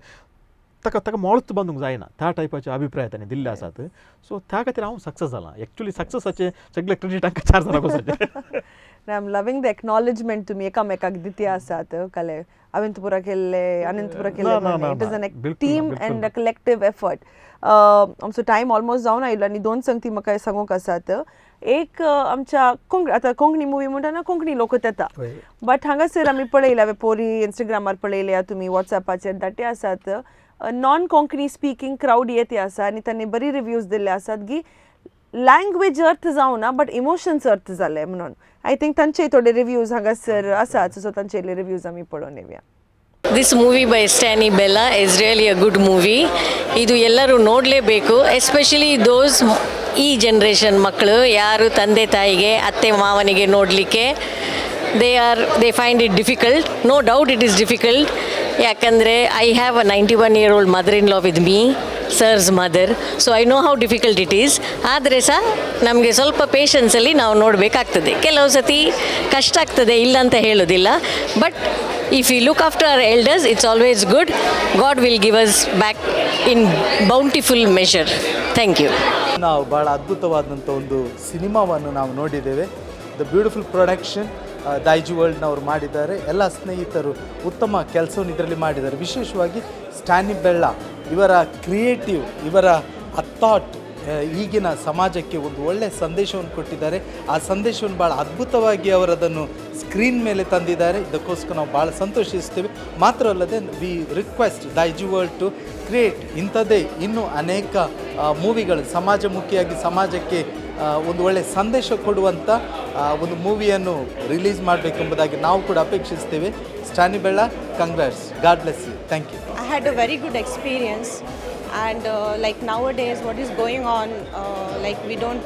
Speaker 4: ताका ताका मोळच बांदूंक जायना त्या टायपाचे अभिप्राय ताणें दिल्ले आसात. सो त्या खातीर हांव सक्सेस जाला एक्चुअली सक्सेसाचें सगळें क्रेडीट हांकां 4 जाणांक वचपाचें.
Speaker 3: I am loving the acknowledgement तुमी एकामेकाक दिती आसात काले हांवें पुरा केल्लें आनंद पुरा केल्लें it is an team and a collective effort. आमचो टायम ऑलमोस्ट जावन आयलो आनी 2 संगती म्हाका सांगूंक आसात. एक आमच्या कोंकणी आतां कोंकणी मुवी म्हणटना कोंकणी लोकूच येता बट हांगासर आमी पळयल्या हांवें पोरी इंस्टाग्रामार पळयल्या तुमी वॉट्सएपाचेर धाडटे आसात नॉन कोंकणी स्पिकींग क्रावड येते आसा आनी तांणी बरी रिव्यूज दिल्ले आसात की लँग्वेज अर्थ जावना बट इमोशन्स अर्थ जाले म्हणून I think तांचे थोडे रिव्यूज हांगासर आसात सो तांचे रिव्यूज आमी पळोवन येवया.
Speaker 10: This movie by Stany Bella is really a good movie. ಇದು ಎಲ್ಲರೂ ನೋಡಲೇಬೇಕು, ಎಸ್ಪೆಷಲಿ those ಈ ಜನ್ರೇಷನ್ ಮಕ್ಕಳು ಯಾರು ತಂದೆ ತಾಯಿಗೆ ಅತ್ತೆ ಮಾವನಿಗೆ ನೋಡಲಿಕ್ಕೆ they find it difficult. No doubt it is difficult. ಯಾಕಂದರೆ I have a 91-year-old mother in law with me, sir's mother, so I know how difficult it is. ಆದರೆ ಸಹ ನಮಗೆ ಸ್ವಲ್ಪ ಪೇಷನ್ಸಲ್ಲಿ ನಾವು ನೋಡಬೇಕಾಗ್ತದೆ. ಕೆಲವು ಸತಿ ಕಷ್ಟ ಆಗ್ತದೆ, ಇಲ್ಲ ಅಂತ ಹೇಳೋದಿಲ್ಲ. But if you look after our elders, it's always good. God will give us back in bountiful measure. Thank you.
Speaker 11: ನಾವು ಭಾಳ ಅದ್ಭುತವಾದಂಥ ಒಂದು ಸಿನಿಮಾವನ್ನು ನಾವು ನೋಡಿದ್ದೇವೆ. The beautiful production Daiji ವರ್ಲ್ಡ್ನವರು ಮಾಡಿದ್ದಾರೆ. ಎಲ್ಲ ಸ್ನೇಹಿತರು ಉತ್ತಮ ಕೆಲಸವನ್ನು ಇದರಲ್ಲಿ ಮಾಡಿದ್ದಾರೆ. ವಿಶೇಷವಾಗಿ ಸ್ಟ್ಯಾನಿ ಬೆಳ್ಳ ಇವರ ಕ್ರಿಯೇಟಿವ್, ಇವರ ಆ ಥಾಟ್ ಈಗಿನ ಸಮಾಜಕ್ಕೆ ಒಂದು ಒಳ್ಳೆಯ ಸಂದೇಶವನ್ನು ಕೊಟ್ಟಿದ್ದಾರೆ. ಆ ಸಂದೇಶವನ್ನು ಭಾಳ ಅದ್ಭುತವಾಗಿ ಅವರದನ್ನು ಸ್ಕ್ರೀನ್ ಮೇಲೆ ತಂದಿದ್ದಾರೆ. ಇದಕ್ಕೋಸ್ಕರ ನಾವು ಭಾಳ ಸಂತೋಷಿಸ್ತೀವಿ. ಮಾತ್ರ ಅಲ್ಲದೆ we request Daijiworld to create ಇಂಥದ್ದೇ ಇನ್ನೂ ಅನೇಕ ಮೂವಿಗಳು, ಸಮಾಜಮುಖಿಯಾಗಿ ಸಮಾಜಕ್ಕೆ ಒಂದು ಒಳ್ಳೆಯ ಸಂದೇಶ ಕೊಡುವಂಥ ಒಂದು ಮೂವಿಯನ್ನು ರಿಲೀಸ್ ಮಾಡಬೇಕೆಂಬುದಾಗಿ ನಾವು ಕೂಡ ಅಪೇಕ್ಷಿಸ್ತೇವೆ. Stany Bella, congrats, God bless you, thank you.
Speaker 12: I had a very good experience, and like nowadays what is going on, like we don't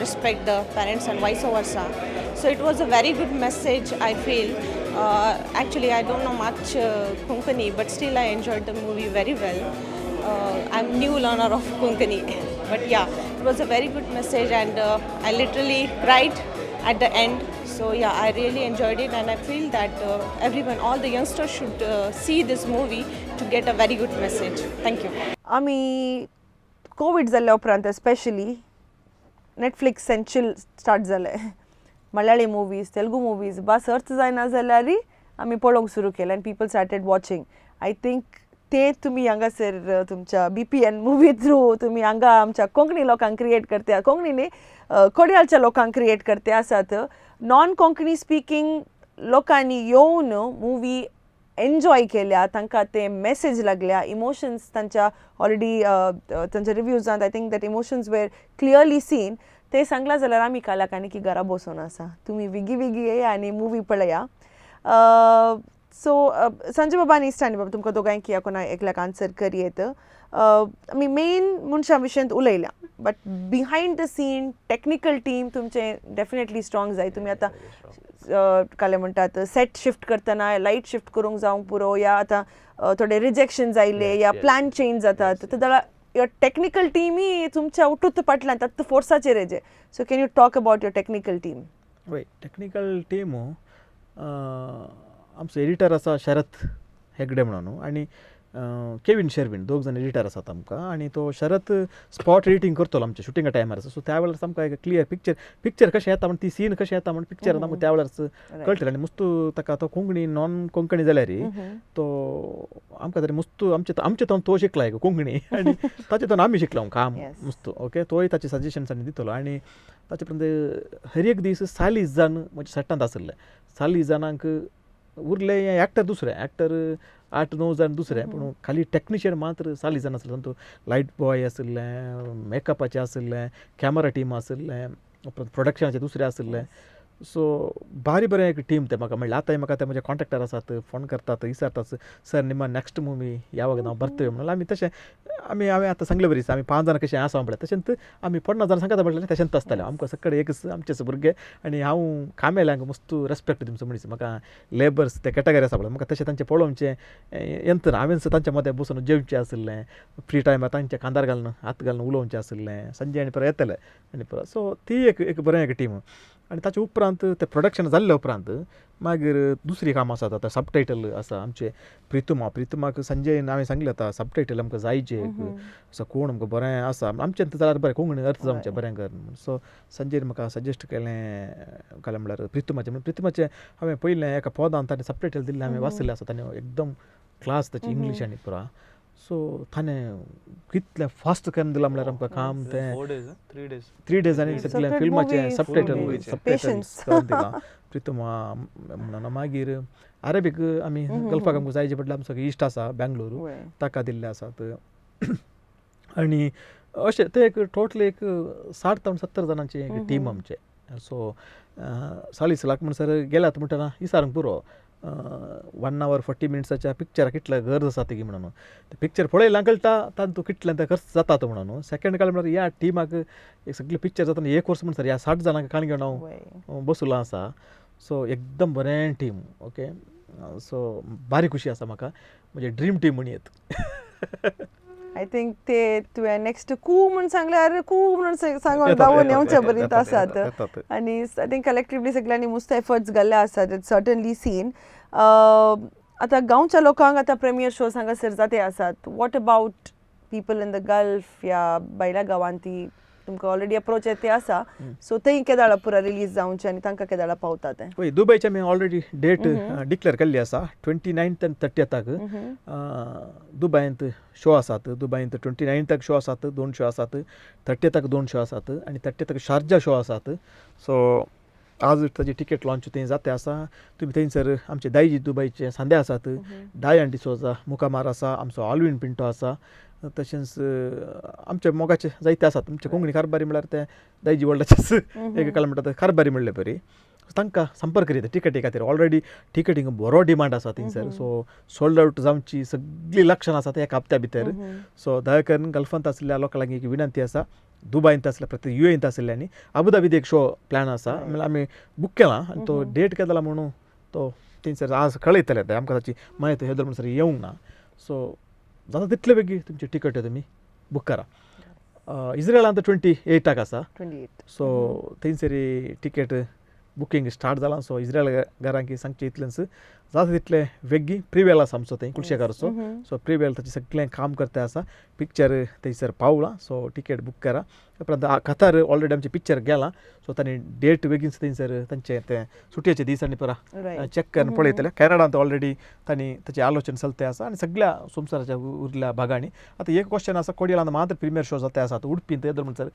Speaker 12: respect the parents and vice versa. So it was a very good message, I feel. Actually I don't know much Konkani, but still I enjoyed the movie very well. I'm new learner of Konkani, but yeah, it was a very good message, and I literally cried at the end. So yeah, I really enjoyed it, and I feel that everyone, all the youngsters should see this movie to get a very good message. Thank you.
Speaker 3: आमी कोवीड जाल्ल्या उपरांत especially Netflix and chill start जाले. मल्याळी मुवीज, तेलुगू मुवीज भास अर्थ जायना जाल्यारय आमी पळोवंक सुरू केलें आनी people started watching. I think ते तुमी हांगासर तुमच्या बीपीएन मुवी थ्रू तुमी हांगा आमच्या कोंकणी लोकांक क्रिएट करते, कोंकणी न्ही, कोडयालच्या लोकांक क्रिएट करते आसात. नॉन कोंकणी स्पिकींग लोकांनी येवन मुवी एन्जॉय केल्या, तांकां ते मेसेज लागल्या, इमोशन्स तांच्या ऑलरेडी तांच्या रिव्यूजांत I think that emotions were clearly seen. ते सांगलां जाल्यार आमी कालाकानी की घरा बसून आसा, तुमी विगी विगी येया आनी मुवी पळया. सो संजय बाबा आनी स्टॅनी बाबा, तुमकां दोगांयकी कोणा एकल्याक आन्सर करयेत. आमी मेन मनशां विशयांत उलयल्या, but behind the scene technical team तुमचें डेफिनेटली स्ट्रॉंग जाय. तुमी आतां काले म्हणटात सेट शिफ्ट करतना लायट शिफ्ट करूंक जावंक पुरो, या आतां थोडे रिजेक्शन आयले या प्लॅन चेंज जातात, जाल्यार your technical टीमय तुमच्या उठूत फाटल्यान तात्त फोर्साचेर हेजे. So can you talk about your technical team?
Speaker 4: वय, टॅक्निकल टीम, आमचो एडिटर आसा शरत हेगडे म्हणून आनी केवीन शेरवीन, दोग जाण एडिटर आसात आमकां. आनी तो शरत स्पॉट एडिटींग करतलो आमच्या शुटिंगा टायमार. सो त्या वेळार आमकां एक क्लियर पिक्चर, पिक्चर कशें येता म्हण, ती सीन कशें येता म्हण पिक्चर आमकां त्या वेळार कळटलें. आनी मुस्तू ताका तो कोंकणी नॉन कोंकणी जाल्यार तो आमकां तरी मुस्तू आमचे आमचे तो तो शिकला एक कोंकणी आनी ताचे तो आमी शिकला काम मुस्तू. ओके, तोय ताचे सजेशन्स आनी दितलो. आनी ताचे उपरांत हर एक दीस 40 जाण म्हज्या सेटांत आशिल्ले. 40 जाणांक उरले एक्टर दुसरे, एक्टर 8-9 जाण दुसरे, पूण खाली टॅक्निशियन मात्र 40 जाण आसले. तातूंत लायट बॉय आशिल्ले, मेकअपाचे आशिल्ले, कॅमेरा टीम आशिल्लें, उपरांत प्रोडक्शनाचे दुसरे आशिल्ले. सो बारी बरें एक टीम तें म्हाका मेळ्ळें. आतांय म्हाका ते म्हजे कॉन्ट्रेक्टर आसात, फोन करतात, विचारतात, सर निम्मा नेक्स्ट मुवी याವಾಗ ನಾವು ಬರ್ತೇವೆ म्हणून. आमी तशें आमी हांवें आतां सांगले बरी आमी 5 जाणां कशें आसा म्हणल्यार तशेंच आमी 50 जाणां सांगता म्हणल्यार तशेंच आसतालें. आमकां सगळे एकच आमचेच भुरगे. आनी हांव कामेल्यांक मस्तू रेस्पेक्ट दिवचो मनीस. म्हाका लेबर्स ते कॅटेगरी आसा पळय, म्हाका तशें तांचें पळोवचें यंत्र हांवें तांच्या मदें बसून जेवचें आशिल्लें, फ्री टायमार तांच्या खांदार घालून हात घालून उलोवचें आशिल्लें. संजय आनी परत येतले आनी परत. सो ती एक एक बरें एक टीम. आनी ताचे उपरांत तें प्रोडक्शन जाल्ले उपरांत मागीर दुसरी कामां आसात. आतां सबटायटल आसा आमचें प्रितुमा, प्रितुमाक संजयन हांवें सांगलें आतां सबटायटल आमकां जायचे, सो कोण आमकां बरें आसा आमचें जाल्यार बरें कोंकणी अर्थ जावचें बरें कर. सो संजयन म्हाका सजेस्ट केलें काय म्हणल्यार प्रितुमाचें. म्हणून प्रितुमाचें हांवें पयलें एका पोदान ताणें सबटायटल दिल्लें हांवें वाचिल्लें आसा. ताणें एकदम क्लास ताची इंग्लीश आनी पुरा. सो ताणें कितलें फास्ट करून दिलां म्हणल्यार आमकां काम तें
Speaker 5: 3 days
Speaker 4: 3 days आनी सगळें फिल्माचें सबटायटल सबटायटल करून दिलां प्रितुमा म्हणून. मागीर अरेबीक आमी गल्फाक आमकां जायचे पडलें, आमचो इश्ट आसा बेंगलोर, ताका दिल्ले आसात. आनी अशें तें एक टोटल एक 60 ते 70 जाणांची एक टीम आमचें. सो 40 लाख म्हणसर गेल्यात म्हणटना विचारूंक पुरो. 1 hour 40 मिनट्साच्या पिक्चराक कितले गरज आसा ती म्हणून. ते पिक्चर पळयल्यार कळटा तातूंत कितलें तें खर्च जाता तो म्हणून. सेकंड काळ म्हणल्यार ह्या टिमाक एक सगळें पिक्चर जातना एक वर्स म्हणसर ह्या 60 जाणांक काण घेवन हांव बसलो आसा. सो एकदम बरें टीम. ओके, सो बारी खुशी आसा म्हाका, म्हजें ड्रीम टीम म्हणयेत.
Speaker 3: I think ते तुवें नेक्स्ट कू म्हूण सांगल्यार कू म्हणून सांगून धांवून येवचे बरीत आसात. आनी I think collectively सगळ्यांनी मस्त एफर्ट्स घाल्ले आसात, it's certainly scene. आतां गांवच्या लोकांक आतां प्रिमियर शोज हांगासर जाते आसात. What about people in the Gulf या भायल्या गांवांत ती तुमकां ऑलरेडी अप्रोच येते आसा, सो थंय केदाळा पुरा रिलीज जावचें आनी तांकां केदाळा पावता तें?
Speaker 4: पळय, दुबयचे आमी ऑलरेडी डेट डिक्लेअर केल्ली आसा, 29th आनी 30थाक दुबयंत शो आसात. दुबयंत 29थाक शो आसात, दोन शो आसात, 30थाक दोन शो आसात आनी 30थाक शारजा शो आसात. सो आज ताजी टिकेट लॉन्च थंय जाते आसा. तुमी थंयसर आमचे दायजी दुबयचे सांदे आसात, डायन डिसोजा मुखामार आसा, आमचो आल्वीन पिंटो आसा, तशेंच आमचे मोगाचे जायते आसात. आमचे कोंकणी कारबारी म्हळ्यार ते दायजी वर्ल्डाचेच एक काल म्हणटात कारबारी म्हणले परी, तांकां संपर्क करीत टिकेटी खातीर. ऑलरेडी टिकेटींक बरो डिमांड आसा थंयसर. सो सोल्ड आवट जावची सगळीं लक्षणां आसात एका हप्त्या भितर. सो दया करून गल्फांत आशिल्ल्या लोकां लागीं एक विनंती आसा, दुबायंत आसल्या, प्रत्येक युएंत आशिल्ल्यांनी, अबुधाबीत एक शो प्लॅन आसा, म्हणल्यार आमी बूक केला आनी तो डेट केदो जाला म्हणून तो थंयसर आज कळयतले ते आमकां, ताची म्हायती हे म्हणसर येवंक ना. सो जाता तितले बेगीन तुमची टिकेट तुमी बूक करा. इस्रायलांत 28 आसा.
Speaker 3: 28.
Speaker 4: सो थंयसर टिकेट बुकींग स्टार्ट जालां. सो इस्रायल घरांक सांगचें इतलेंच, जाता तितले वेगीं प्रिवेल आसा आमचो थंय कुलशेकाराचो. सो प्रिवेल ताचें सगळें काम करता आसा, पिक्चर थंयसर पावलां. सो टिकेट बूक करा. उपरांत कतार ऑलरेडी आमचें पिक्चर गेलां. सो तांणी डेट बेगीन थंयसर तांचे ते सुटयेचे दीस आनी परा चॅक करून पळयतले. कॅनडांत ऑलरेडी तांणी ताचें आलोचन चलते आसा आनी सगळ्या संवसाराच्या उरल्या भागांनी. आतां एक क्वेश्चन आसा, कोडियलांत मात्र प्रिमियर शो जाता आसा, उडपींत येदोळ म्हणसर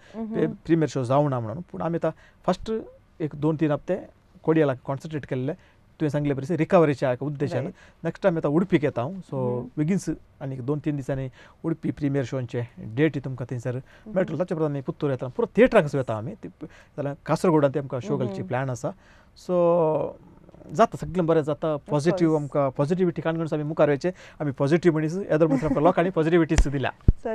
Speaker 4: प्रिमियर शो जावना म्हणून. पूण आमी आतां फस्ट एक 2-3 हप्ते कोडियलाक कॉन्सन्ट्रेट केल्ले, तुवें सांगले बरें रिकवरीच्या एका उद्देशान. नेक्स्ट टायम आतां उडपीक येता हांव. सो बेगीनच आनी 2-3 दिसांनी उडपी प्रिमियर शोंचे डेट तुमकां थंयसर मेळटलो. ताचे उपरांत आमी पुत्तूर येता, पुरो थिएटराक वता आमी, जाल्यार कासरगोडांत आमकां शो घालची प्लॅन आसा. सो जाता सगळें बरें जाता, पॉझिटीव, आमकां पॉझिटिविटी काणकोण आमी मुखार वयचें, आमी पॉझिटीव मनीस येदोळ म्हणसर आमकां लोकांनी पॉझिटिविटीच दिल्या,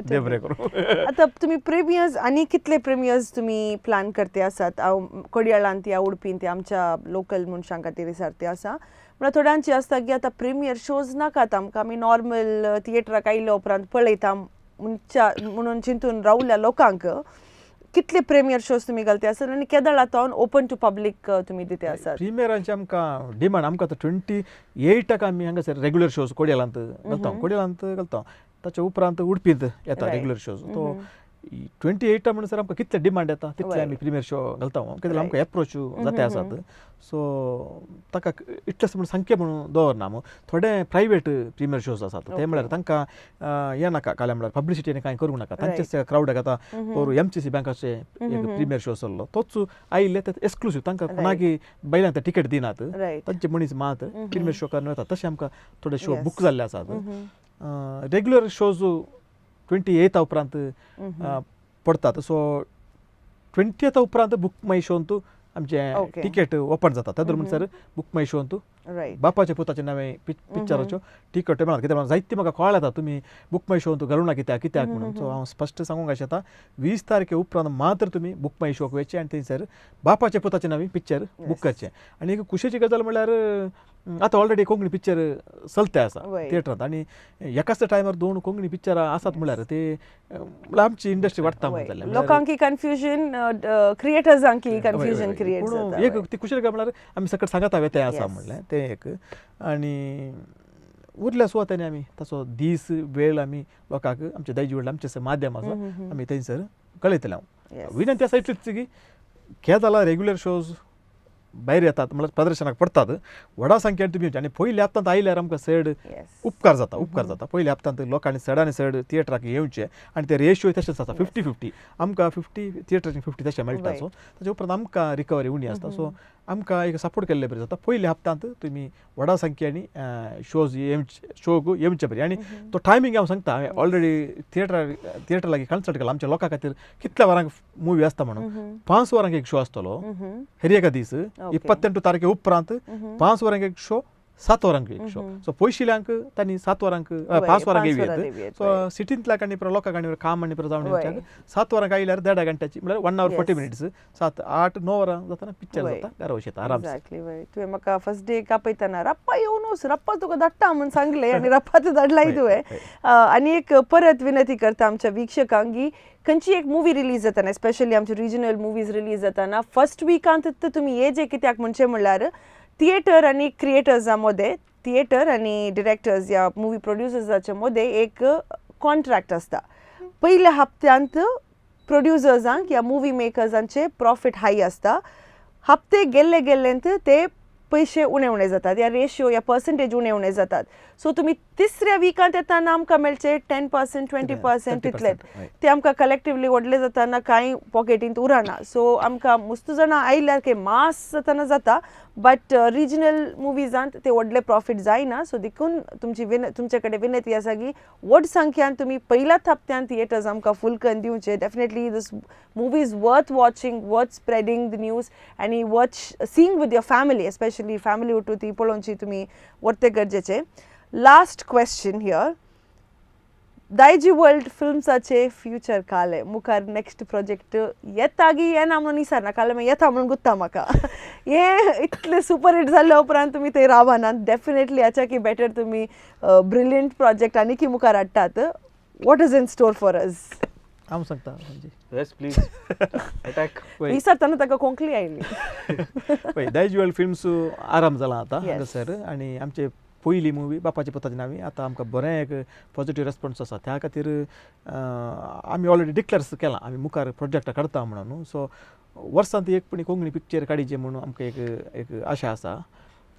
Speaker 4: देव बरें करूं.
Speaker 3: आतां तुमी प्रिमियर्स आनी कितले प्रिमियर्स तुमी प्लॅन करते आसात हांव कोडियाळांत या उडपींत आमच्या लोकल मनशां खातीर सारते आसा? म्हळ्यार थोड्यांची आसता की आतां प्रिमियर शोज नाकात आमकां, आमी नॉर्मल थिएटराक आयल्या उपरांत पळयता म्हणच्या म्हणून चिंतून रावल्या लोकांक कितले प्रिमियर शोज तुमी घालते आसात आनी केदळ आतां ओपन टू पब्लीक तुमी दिते आसात?
Speaker 4: प्रिमियरांचे आमकां डिमांड, आमकां आतां 28 आमी हांगासर रेगुलर शोज कोडियलांत घालता, कोडियलांत घालता, ताच्या उपरांत उडपींत येता रेगुलर शोज. तो 28 म्हणसर आमकां कितले डिमांड येता तितले आमी प्रिमियर शो घालता, कित्याक आमकां एप्रोच जाते आसात. सो ताका इतलेच म्हण संख्या म्हणून दवरना. थोडे प्रायवेट प्रिमियर शोज आसात, ते म्हळ्यार तांकां हें नाका, काल्यां म्हळ्यार पब्लिसिटी आनी कांय करूंक नाका, तांचेच क्रावडाक. आतां पोरूं एमसीसी बँकाचे एक प्रिमियर शो चल्लो, तोच आयिल्ले ते एक्सक्लुसीव, तांकां कोणाकी बैलां ते टिकेट दिनात, तांचे मनीस मात प्रिमियर शो करून वतात. तशें आमकां थोडे शो बूक जाल्ले आसात. रेगुलर शोज 28 उपरांत पडटात. सो 20 उपरांत बूक माय शोंत आमचें टिकेट ओपन जाता. तेदोळ म्हणसर बूक माय शोंत बापाच्या पुताचें नवें पिक्चराच्यो टिकेट मेळना, कित्याक जायते म्हाका कॉल येता, तुमी बूक माय शोंत घालूं ना कित्याक कित्याक म्हणून. सो हांव स्पश्ट सांगूंक शकता, 20 तारखे उपरांत मात्र तुमी बूक माय शोक वयचें आनी थंयसर बापाच्या पुताचें नवें पिक्चर बूक करचें. आनी एक खुशेची गजाल म्हणल्यार आतां ऑलरेडी कोंकणी पिक्चर चलते आसा थिएटरांत आनी एकाच टायमार 2 कोंकणी पिक्चरां आसात, म्हणल्यार ते म्हणल्यार आमची इंडस्ट्री वाडटा म्हणून जालें.
Speaker 3: लोकांकी कन्फ्युजन, क्रिएटर्सांकी कन्फ्युजन क्रिएट जाता.
Speaker 4: एक ती खुशी म्हणल्यार आमी सकट सांगता तें आसा म्हणलें तें एक. आनी उरल्या सुवातांनी आमी ताचो दीस वेळ आमी लोकांक आमचे दायजी वडील आमचें माध्यम आसा, आमी थंयसर कळयतले. हांव विनंती आसा इतलीच की हे जाला रेगुलर शोज भायर येतात म्हणल्यार प्रदर्शनाक पडटात, व्हडा संख्येन तुमी येवचे आनी पयल्या हप्तांत आयल्यार आमकां चड उपकार जाता, उपकार जाता. पयल्या हप्तांत लोकांनी चड आनी चड थिएटराक येवचे आनी ते रेशियो तशेंच आसा, 50-50, आमकां 50 थिएटराचे 50 तशें मेळटा. सो ताचे उपरांत आमकां रिकवरी उणी आसता. सो आमकां एक सपोर्ट केल्ले बरें जाता. पयल्या हप्तांत तुमी व्हडा संख्येन शोज येवचे, शोक येवचे बरें. आनी तो टायमींग हांव सांगता, हांवें ऑलरेडी थिएटर लागीं कन्सल्ट केला आमच्या लोकां खातीर कितल्या वरांक मुवी आसता म्हणून. 5 वरांक एक शो आसतलो हर एका दीस, 28 तारखे उपरांत 5 वरांक एक शो, 7 वरांक एक शो. सो पयशिल्ल्यांक तांणी 7 वरांक 5 वरांक येवं, सो सिटींतल्या आनी लोकांक आनी काम आनी जावन 7 वरांक आयल्यार 1.5 घंट्याची म्हळ्यार 1 hour 40 minutes, 7, 8, 9 वरां जाता पिक्चर जाता, घरा वचता आराम.
Speaker 3: एक्झॅक्टली. तुवें म्हाका फर्स्ट डे कापयतना रप्पा येवनूच रप्पा तुका धाडटा म्हूण सांगलें आनी रप्पा धाडलाय तुवें. आनी एक परत विनंती करता आमच्या वीक्षकांक की खंयची एक मुवी रिलीज जाताना, स्पेशली आमचे रिजनल मुवीज रिलीज जाताना, फर्स्ट विकांत तुमी ये जे, कित्याक म्हणचें म्हणल्यार थिएटर आनी क्रिएटर्सां मदें, थिएटर आनी डिरेक्टर्स या मुवी प्रोड्युसर्साच्या मदें एक कॉन्ट्रॅक्ट आसता. पयल्या हप्त्यांत प्रोड्युसर्सांक या मुवी मेकर्सांचे प्रॉफीट हाय आसता. हप्ते गेल्ले गेल्लेंत ते पयशे उणे उणे जातात या रेशियो या पर्संटेज उणे उणे जातात. सो तुमी तिसऱ्या विकांत येताना आमकां मेळचे 10% 20% तितलेच, ते आमकां कलेक्टिवली व्हडले जाताना कांय पॉकेटींत उरना. सो आमकां मुस्त जाणां आयल्यार की मास जाताना जाता, बट रिजनल मुवीजांत ते व्हडले प्रॉफीट जायना. सो देखून तुमची तुमचे कडेन विनंती आसा की व्हड संख्यान तुमी पयल्याच हप्त्यान थिएटर्स आमकां फूल करून दिवचे. Definitely this movie is worth watching, worth spreading the news आनी worth seeing with your family, especially family उठू ती पळोवची तुमी व्हरते गरजेचे. लास्ट क्वेश्चन here, Daijiworld फिल्म्साचे फ्युचर काले मुखार नेक्स्ट प्रोजेक्ट येता गी येना म्हणून विचारना, काले मागीर येता म्हणून गुत्ता म्हाका. हे इतले सुपर हिट जाल्ल्या उपरांत तुमी थंय रावनात, डेफिनेटली हाच्या की बेटर तुमी ब्रिलियंट प्रोजेक्ट आनी मुखार हाडटात. What is in store for us?
Speaker 4: हांव सांगता.
Speaker 5: Yes please attack.
Speaker 3: विचारतना ताका कोंकणी आयली.
Speaker 4: पळय, दायजीवर्ल्ड फिल्म्स आराम जाला आतां हांगासर, आनी आमचे पयली मुवी बापाचे पुताची नांवी आतां आमकां बरें एक पॉजिटीव रेस्पॉन्स आसा. त्या खातीर आमी ऑलरेडी डिक्लेर्स केलां आमी मुखार प्रोजेक्ट काडटा म्हणून. सो वर्सांत एक पुणी कोंकणी पिक्चर काडीचें म्हणून आमकां एक एक आशा आसा.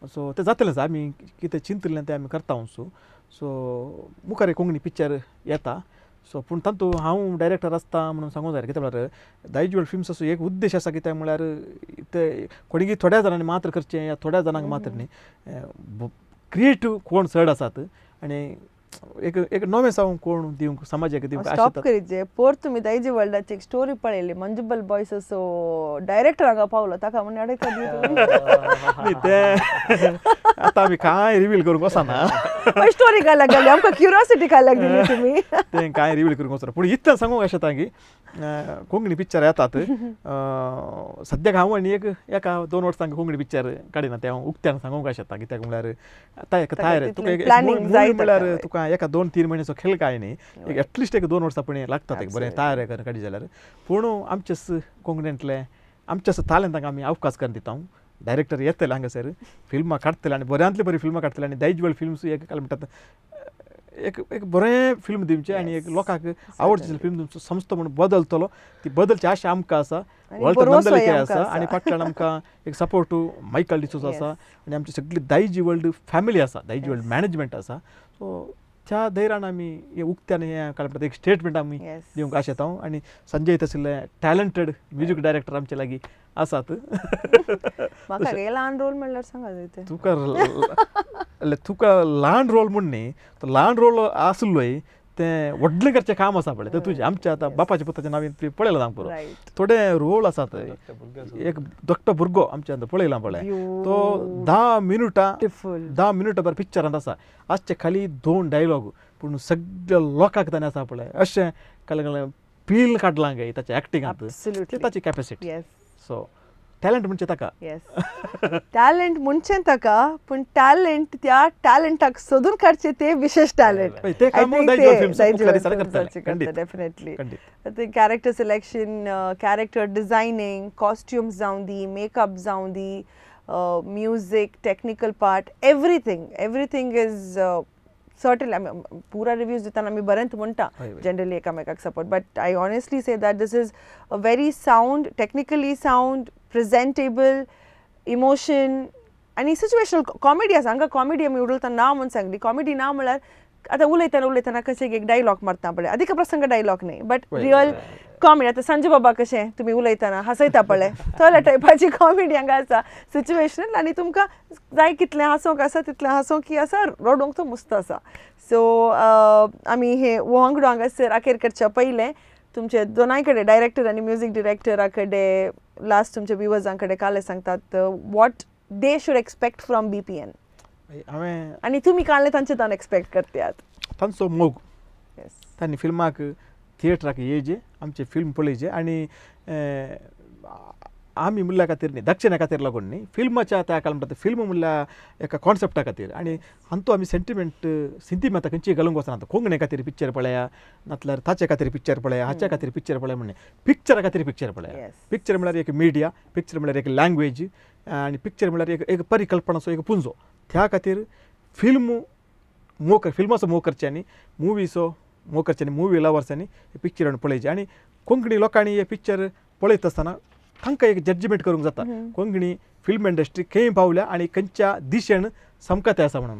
Speaker 4: सो तें जातलेंच, आमी कितें चिंतलें तें आमी करता. सो मुखार एक कोंकणी पिक्चर येता. सो पूण तातूंत हांव डायरेक्टर आसता म्हणून सांगूंक जाय, कित्याक म्हळ्यार दायजीवर्ल्ड फिल्म्स असो एक उद्देश आसा कित्याक म्हळ्यार ते कोणीगी थोड्या जाणांनी मात्र करचें या थोड्या जाणांक मात्र न्ही, क्रिएटीव कोण चड आसात आनी एक एक नवें सावन कोण दिवंक समाजाक दिवंक.
Speaker 3: स्टॉप करीत जे पोर तुमी दायजीवर्ल्डाची एक स्टोरी पळयली, मंजुबल बॉयस असो डायरेक्टर हांगा पावलो ताका म्हणून अडयता.
Speaker 4: तें आतां आमी कांय रिवील करूंक वचना,
Speaker 3: स्टोरी काय लागली आमकां क्युरियोसिटी काय लागली तुमी
Speaker 4: तें कांय रिवील करूंक वचना. पूण इतलें सांगूंक शकता की कोंकणी पिक्चर येतात सद्याक हांव आनी एक एका 2 वर्सांक कोंकणी पिक्चर काडिना, तें हांव उक्त्यान सांगूंक शकता. कित्याक म्हळ्यार आतां एक तयार तुका एक म्हळ्यार तुका एका 2-3 म्हयन्याचो खेळ कांय न्ही, एक एटलिस्ट एक 2 वर्सां पयलीं लागतात एक बरें तयार करून काडी जाल्यार. पूण आमचेच कोंकणींतले आमच्याच तालेंतांक आमी अवकाश करून दिता. डायरेक्टर येतले हांगासर फिल्मां काडटले आनी बऱ्यांतली बरी फिल्मां काडटले आनी दायजीवर्ल्ड फिल्म्स एक काय म्हणटात एक एक बरें फिल्म दिवचें आनी एक लोकांक आवडचें फिल्म दिवचो संस्था म्हणून बदलतलो, ती बदलची आशा आमकां आसा. वॉल्टर नंदलिके आसा आनी फाटल्यान आमकां एक सपोर्ट मायकल डिसोजा आसा आनी आमची सगळी दायजीवर्ल्ड फॅमिली आसा, दायजीवर्ल्ड मॅनेजमेंट आसा. सो त्या धैर्यान आमी हे उक्त्यान हें काय म्हणटात एक स्टेटमेंट आमी दिवंक आशेता. आनी संजय तसले टॅलंटेड म्युजीक डायरेक्टर आमचे लागीं आसात.
Speaker 3: म्हाका ल्हान रोल म्हणल्यार सांगा.
Speaker 4: तुका तुका ल्हान रोल म्हूण न्ही, तो ल्हान रोल आसलोय तें व्हडलें करचें काम आसा पळय तें तुजें. आमच्या आतां बापाच्या पुताच्या नांवान तुवें पळयलां आमकां पुरो थोडे रोल आसात. एक धाकटो भुरगो आमच्या आतां पळयलां पळय, तो 10 मिनुटां 10 मिनुटां बरें पिक्चरांत आसा, आसचे खाली 2 डायलॉग, पूण सगळ्या लोकांक ताणें आसा पळय अशें काल पील काडलां गे ताच्या एक्टिंगांत, ताची कॅपेसिटी. सो टॅलंट म्हणजे ताका.
Speaker 3: येस, टॅलंट म्हणचें ताका, पूण टॅलंट त्या टॅलंटाक सोदून काडचें ते विशेश talent. Definitely character selection, character designing, costumes जावं दी, मेकअप जावं दी, music, technical part, everything everything is certainly. आमी पुरा रिव्यूज दितना आमी बरेंच म्हणटा जनरली एकामेकाक support, but I honestly say that this is a very sound, technically sound, presentable, emotion आनी सिच्युएशनल कॉमेडी आसा. हांगा कॉमेडी आमी उडयता ना म्हूण सांगली, कॉमेडी ना म्हळ्यार आतां उलयतना उलयतना कशें एक डायलॉग मारता पळय, अधिक प्रसंग डायलॉग न्ही, बट रियल कॉमेडी. आतां संजू बाबा कशें तुमी उलयतना हांसयता पळय, तसल्या टायपाची कॉमेडी हांगा आसा, सिच्युएशनल, आनी तुमकां जाय कितलें हांसोंक आसा तितलें हांसोंक आसा, रडोंक तो मुस्त आसा. सो आमी हे वांगडो हांगासर अखेर करच्या पयलें तुमचे दोनाय कडेन डायरेक्टर आनी म्युजीक डिरेक्टरा कडेन लास्ट तुमच्या व्युवर्सां कडेन काले सांगतात what they should expect from BPN,
Speaker 4: हांवें
Speaker 3: आनी तुमी काले तांचे तान एक्सपेक्ट करतात.
Speaker 4: तांचो मोग, तांणी फिल्माक थिएटराक येयचे, आमचे फिल्म पळयचे आनी आमी म्हणल्या खातीर न्ही, दक्षिणा खातीर लागून न्ही, फिल्माच्या त्या काल म्हणटा फिल्म म्हणल्यार एका कॉन्सेप्टा खातीर आनी हांतू आमी सेंटिमेंट सिंतिमेंत खंयची घालूंक वचना. कोंकणी खातीर पिक्चर पळया, नातल्यार ताचे खातीर पिक्चर पळया, हाच्या खातीर पिक्चर पळया म्हणलें, पिक्चरा खातीर पिक्चर पळया. पिक्चर म्हळ्यार एक मिडिया, पिक्चर म्हळ्यार एक लँग्वेज आनी पिक्चर म्हळ्यार एक एक परिकल्पनाचो एक पुंजो. त्या खातीर फिल्म मोग, फिल्माचो मोग करच्यांनी, मुवीचो मोग करच्यांनी, मुवी लवर्सांनी पिक्चर पळयचे आनी कोंकणी लोकांनी हे पिक्चर पळयता आसतना तांकां एक जजमेंट करूंक जाता कोंकणी फिल्म इंडस्ट्री खंय पावल्या आनी खंयच्या दिशेन समकते आसा म्हणून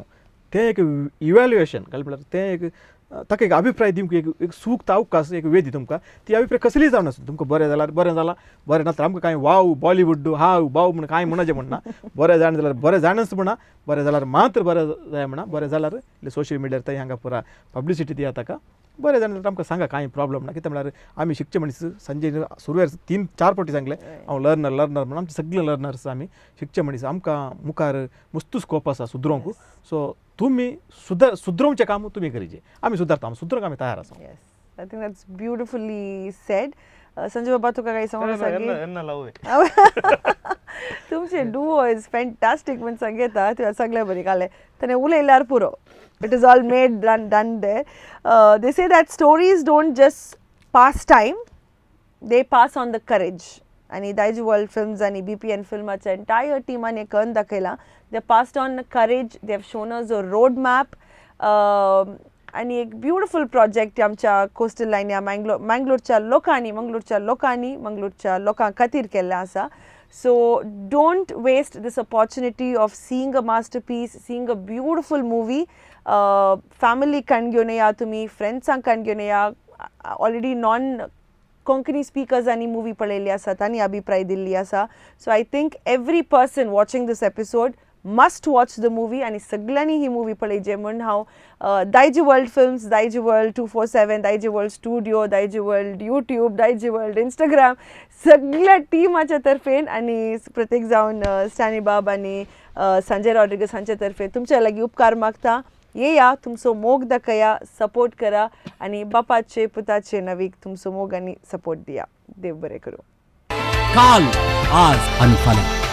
Speaker 4: तें एक इव्हॅल्युएशन काय म्हळ्यार तें एक ताका एक अभिप्राय दिवंक एक एक सूक्त अवकाश एक वेदी तुमकां ती अभिप्राय कसलीय जावन आसूं तुमकां बरें जाल्यार बरें जालां बरें नासल्यार आमकां कांय वाव बॉलिवूड हाव बाव म्हण कांय म्हणचें म्हणना बरें जाण जाल्यार बरें जाणच म्हणा बरें जाल्यार मात्र बरें जाय म्हणा बरें जाल्यार सोशल मिडियार थंय हांगा पुरा पब्लिसिटी दिया ताका बरें जाण जाल्यार आमकां सांगा कांय प्रॉब्लम ना कितें म्हळ्यार आमी शिकचे मनीस संजय सुरवेर 3-4 फावटी सांगलें हांव लर्नर लर्नर म्हणून आमचे सगळे लर्नर्स आमी शिकचे मनीस आमकां मुखार मस्तू स्कोप आसा सुदरोवंक सो तुमी सुदरोवचें काम तुमी करीचे आमी सुदारता आमी सुदरोवंक आमी तयार आसा.
Speaker 3: Yes, I think that's beautifully said. Sanjay बाबा तुका काही सांगूंक आसा की तुमचे डुओ is fantastic म्हण सांगता तुवें सगळें बरें घालें ताणें उलयल्यार पुरो. It is all made done there. They say that stories don't just pass time, they pass on the courage. आनी दायजी वर्ल्ड फिल्म्स आनी BPN फिल्माच्या एंटायर टिमान हें करून दाखयलां. They passed on courage, they have shown us a road map आनी एक ब्युटिफूल प्रोजेक्ट आमच्या कोस्टल लायन ह्या मँगलोरच्या लोकांनी मंगलोरच्या लोकां खातीर केल्लें आसा. So don't waste this opportunity of seeing a masterpiece, seeing a beautiful movie. Family कण घेवन येया तुमी, फ्रेंड्सांक कण घेवन येया. ऑलरेडी नॉन कोंकणी स्पिकर्सांनी मुवी पळयल्ली आसा, तांणी अभिप्राय दिल्ली आसा. So I think every person watching this episode must watch the movie आनी सगळ्यांनी ही मुवी पळयची म्हूण हांव Daiji world films, Daiji world 247, Daiji world studio, Daiji world YouTube, Daiji world Instagram सगळ्या टिमाच्या तर्फेन आनी प्रत्येक जावन स्टॅनी बाब आनी संजय रॉड्रिगस हांच्या तर्फे तुमच्या लागीं उपकार मागता. येया, तुमचो मोग दाखया, सपोर्ट करा आनी बापाचे पुताचे नवीक तुमचो मोग आनी सपोर्ट दिया. देव बरें करूं.
Speaker 2: काल, आज आणि फाल्यां.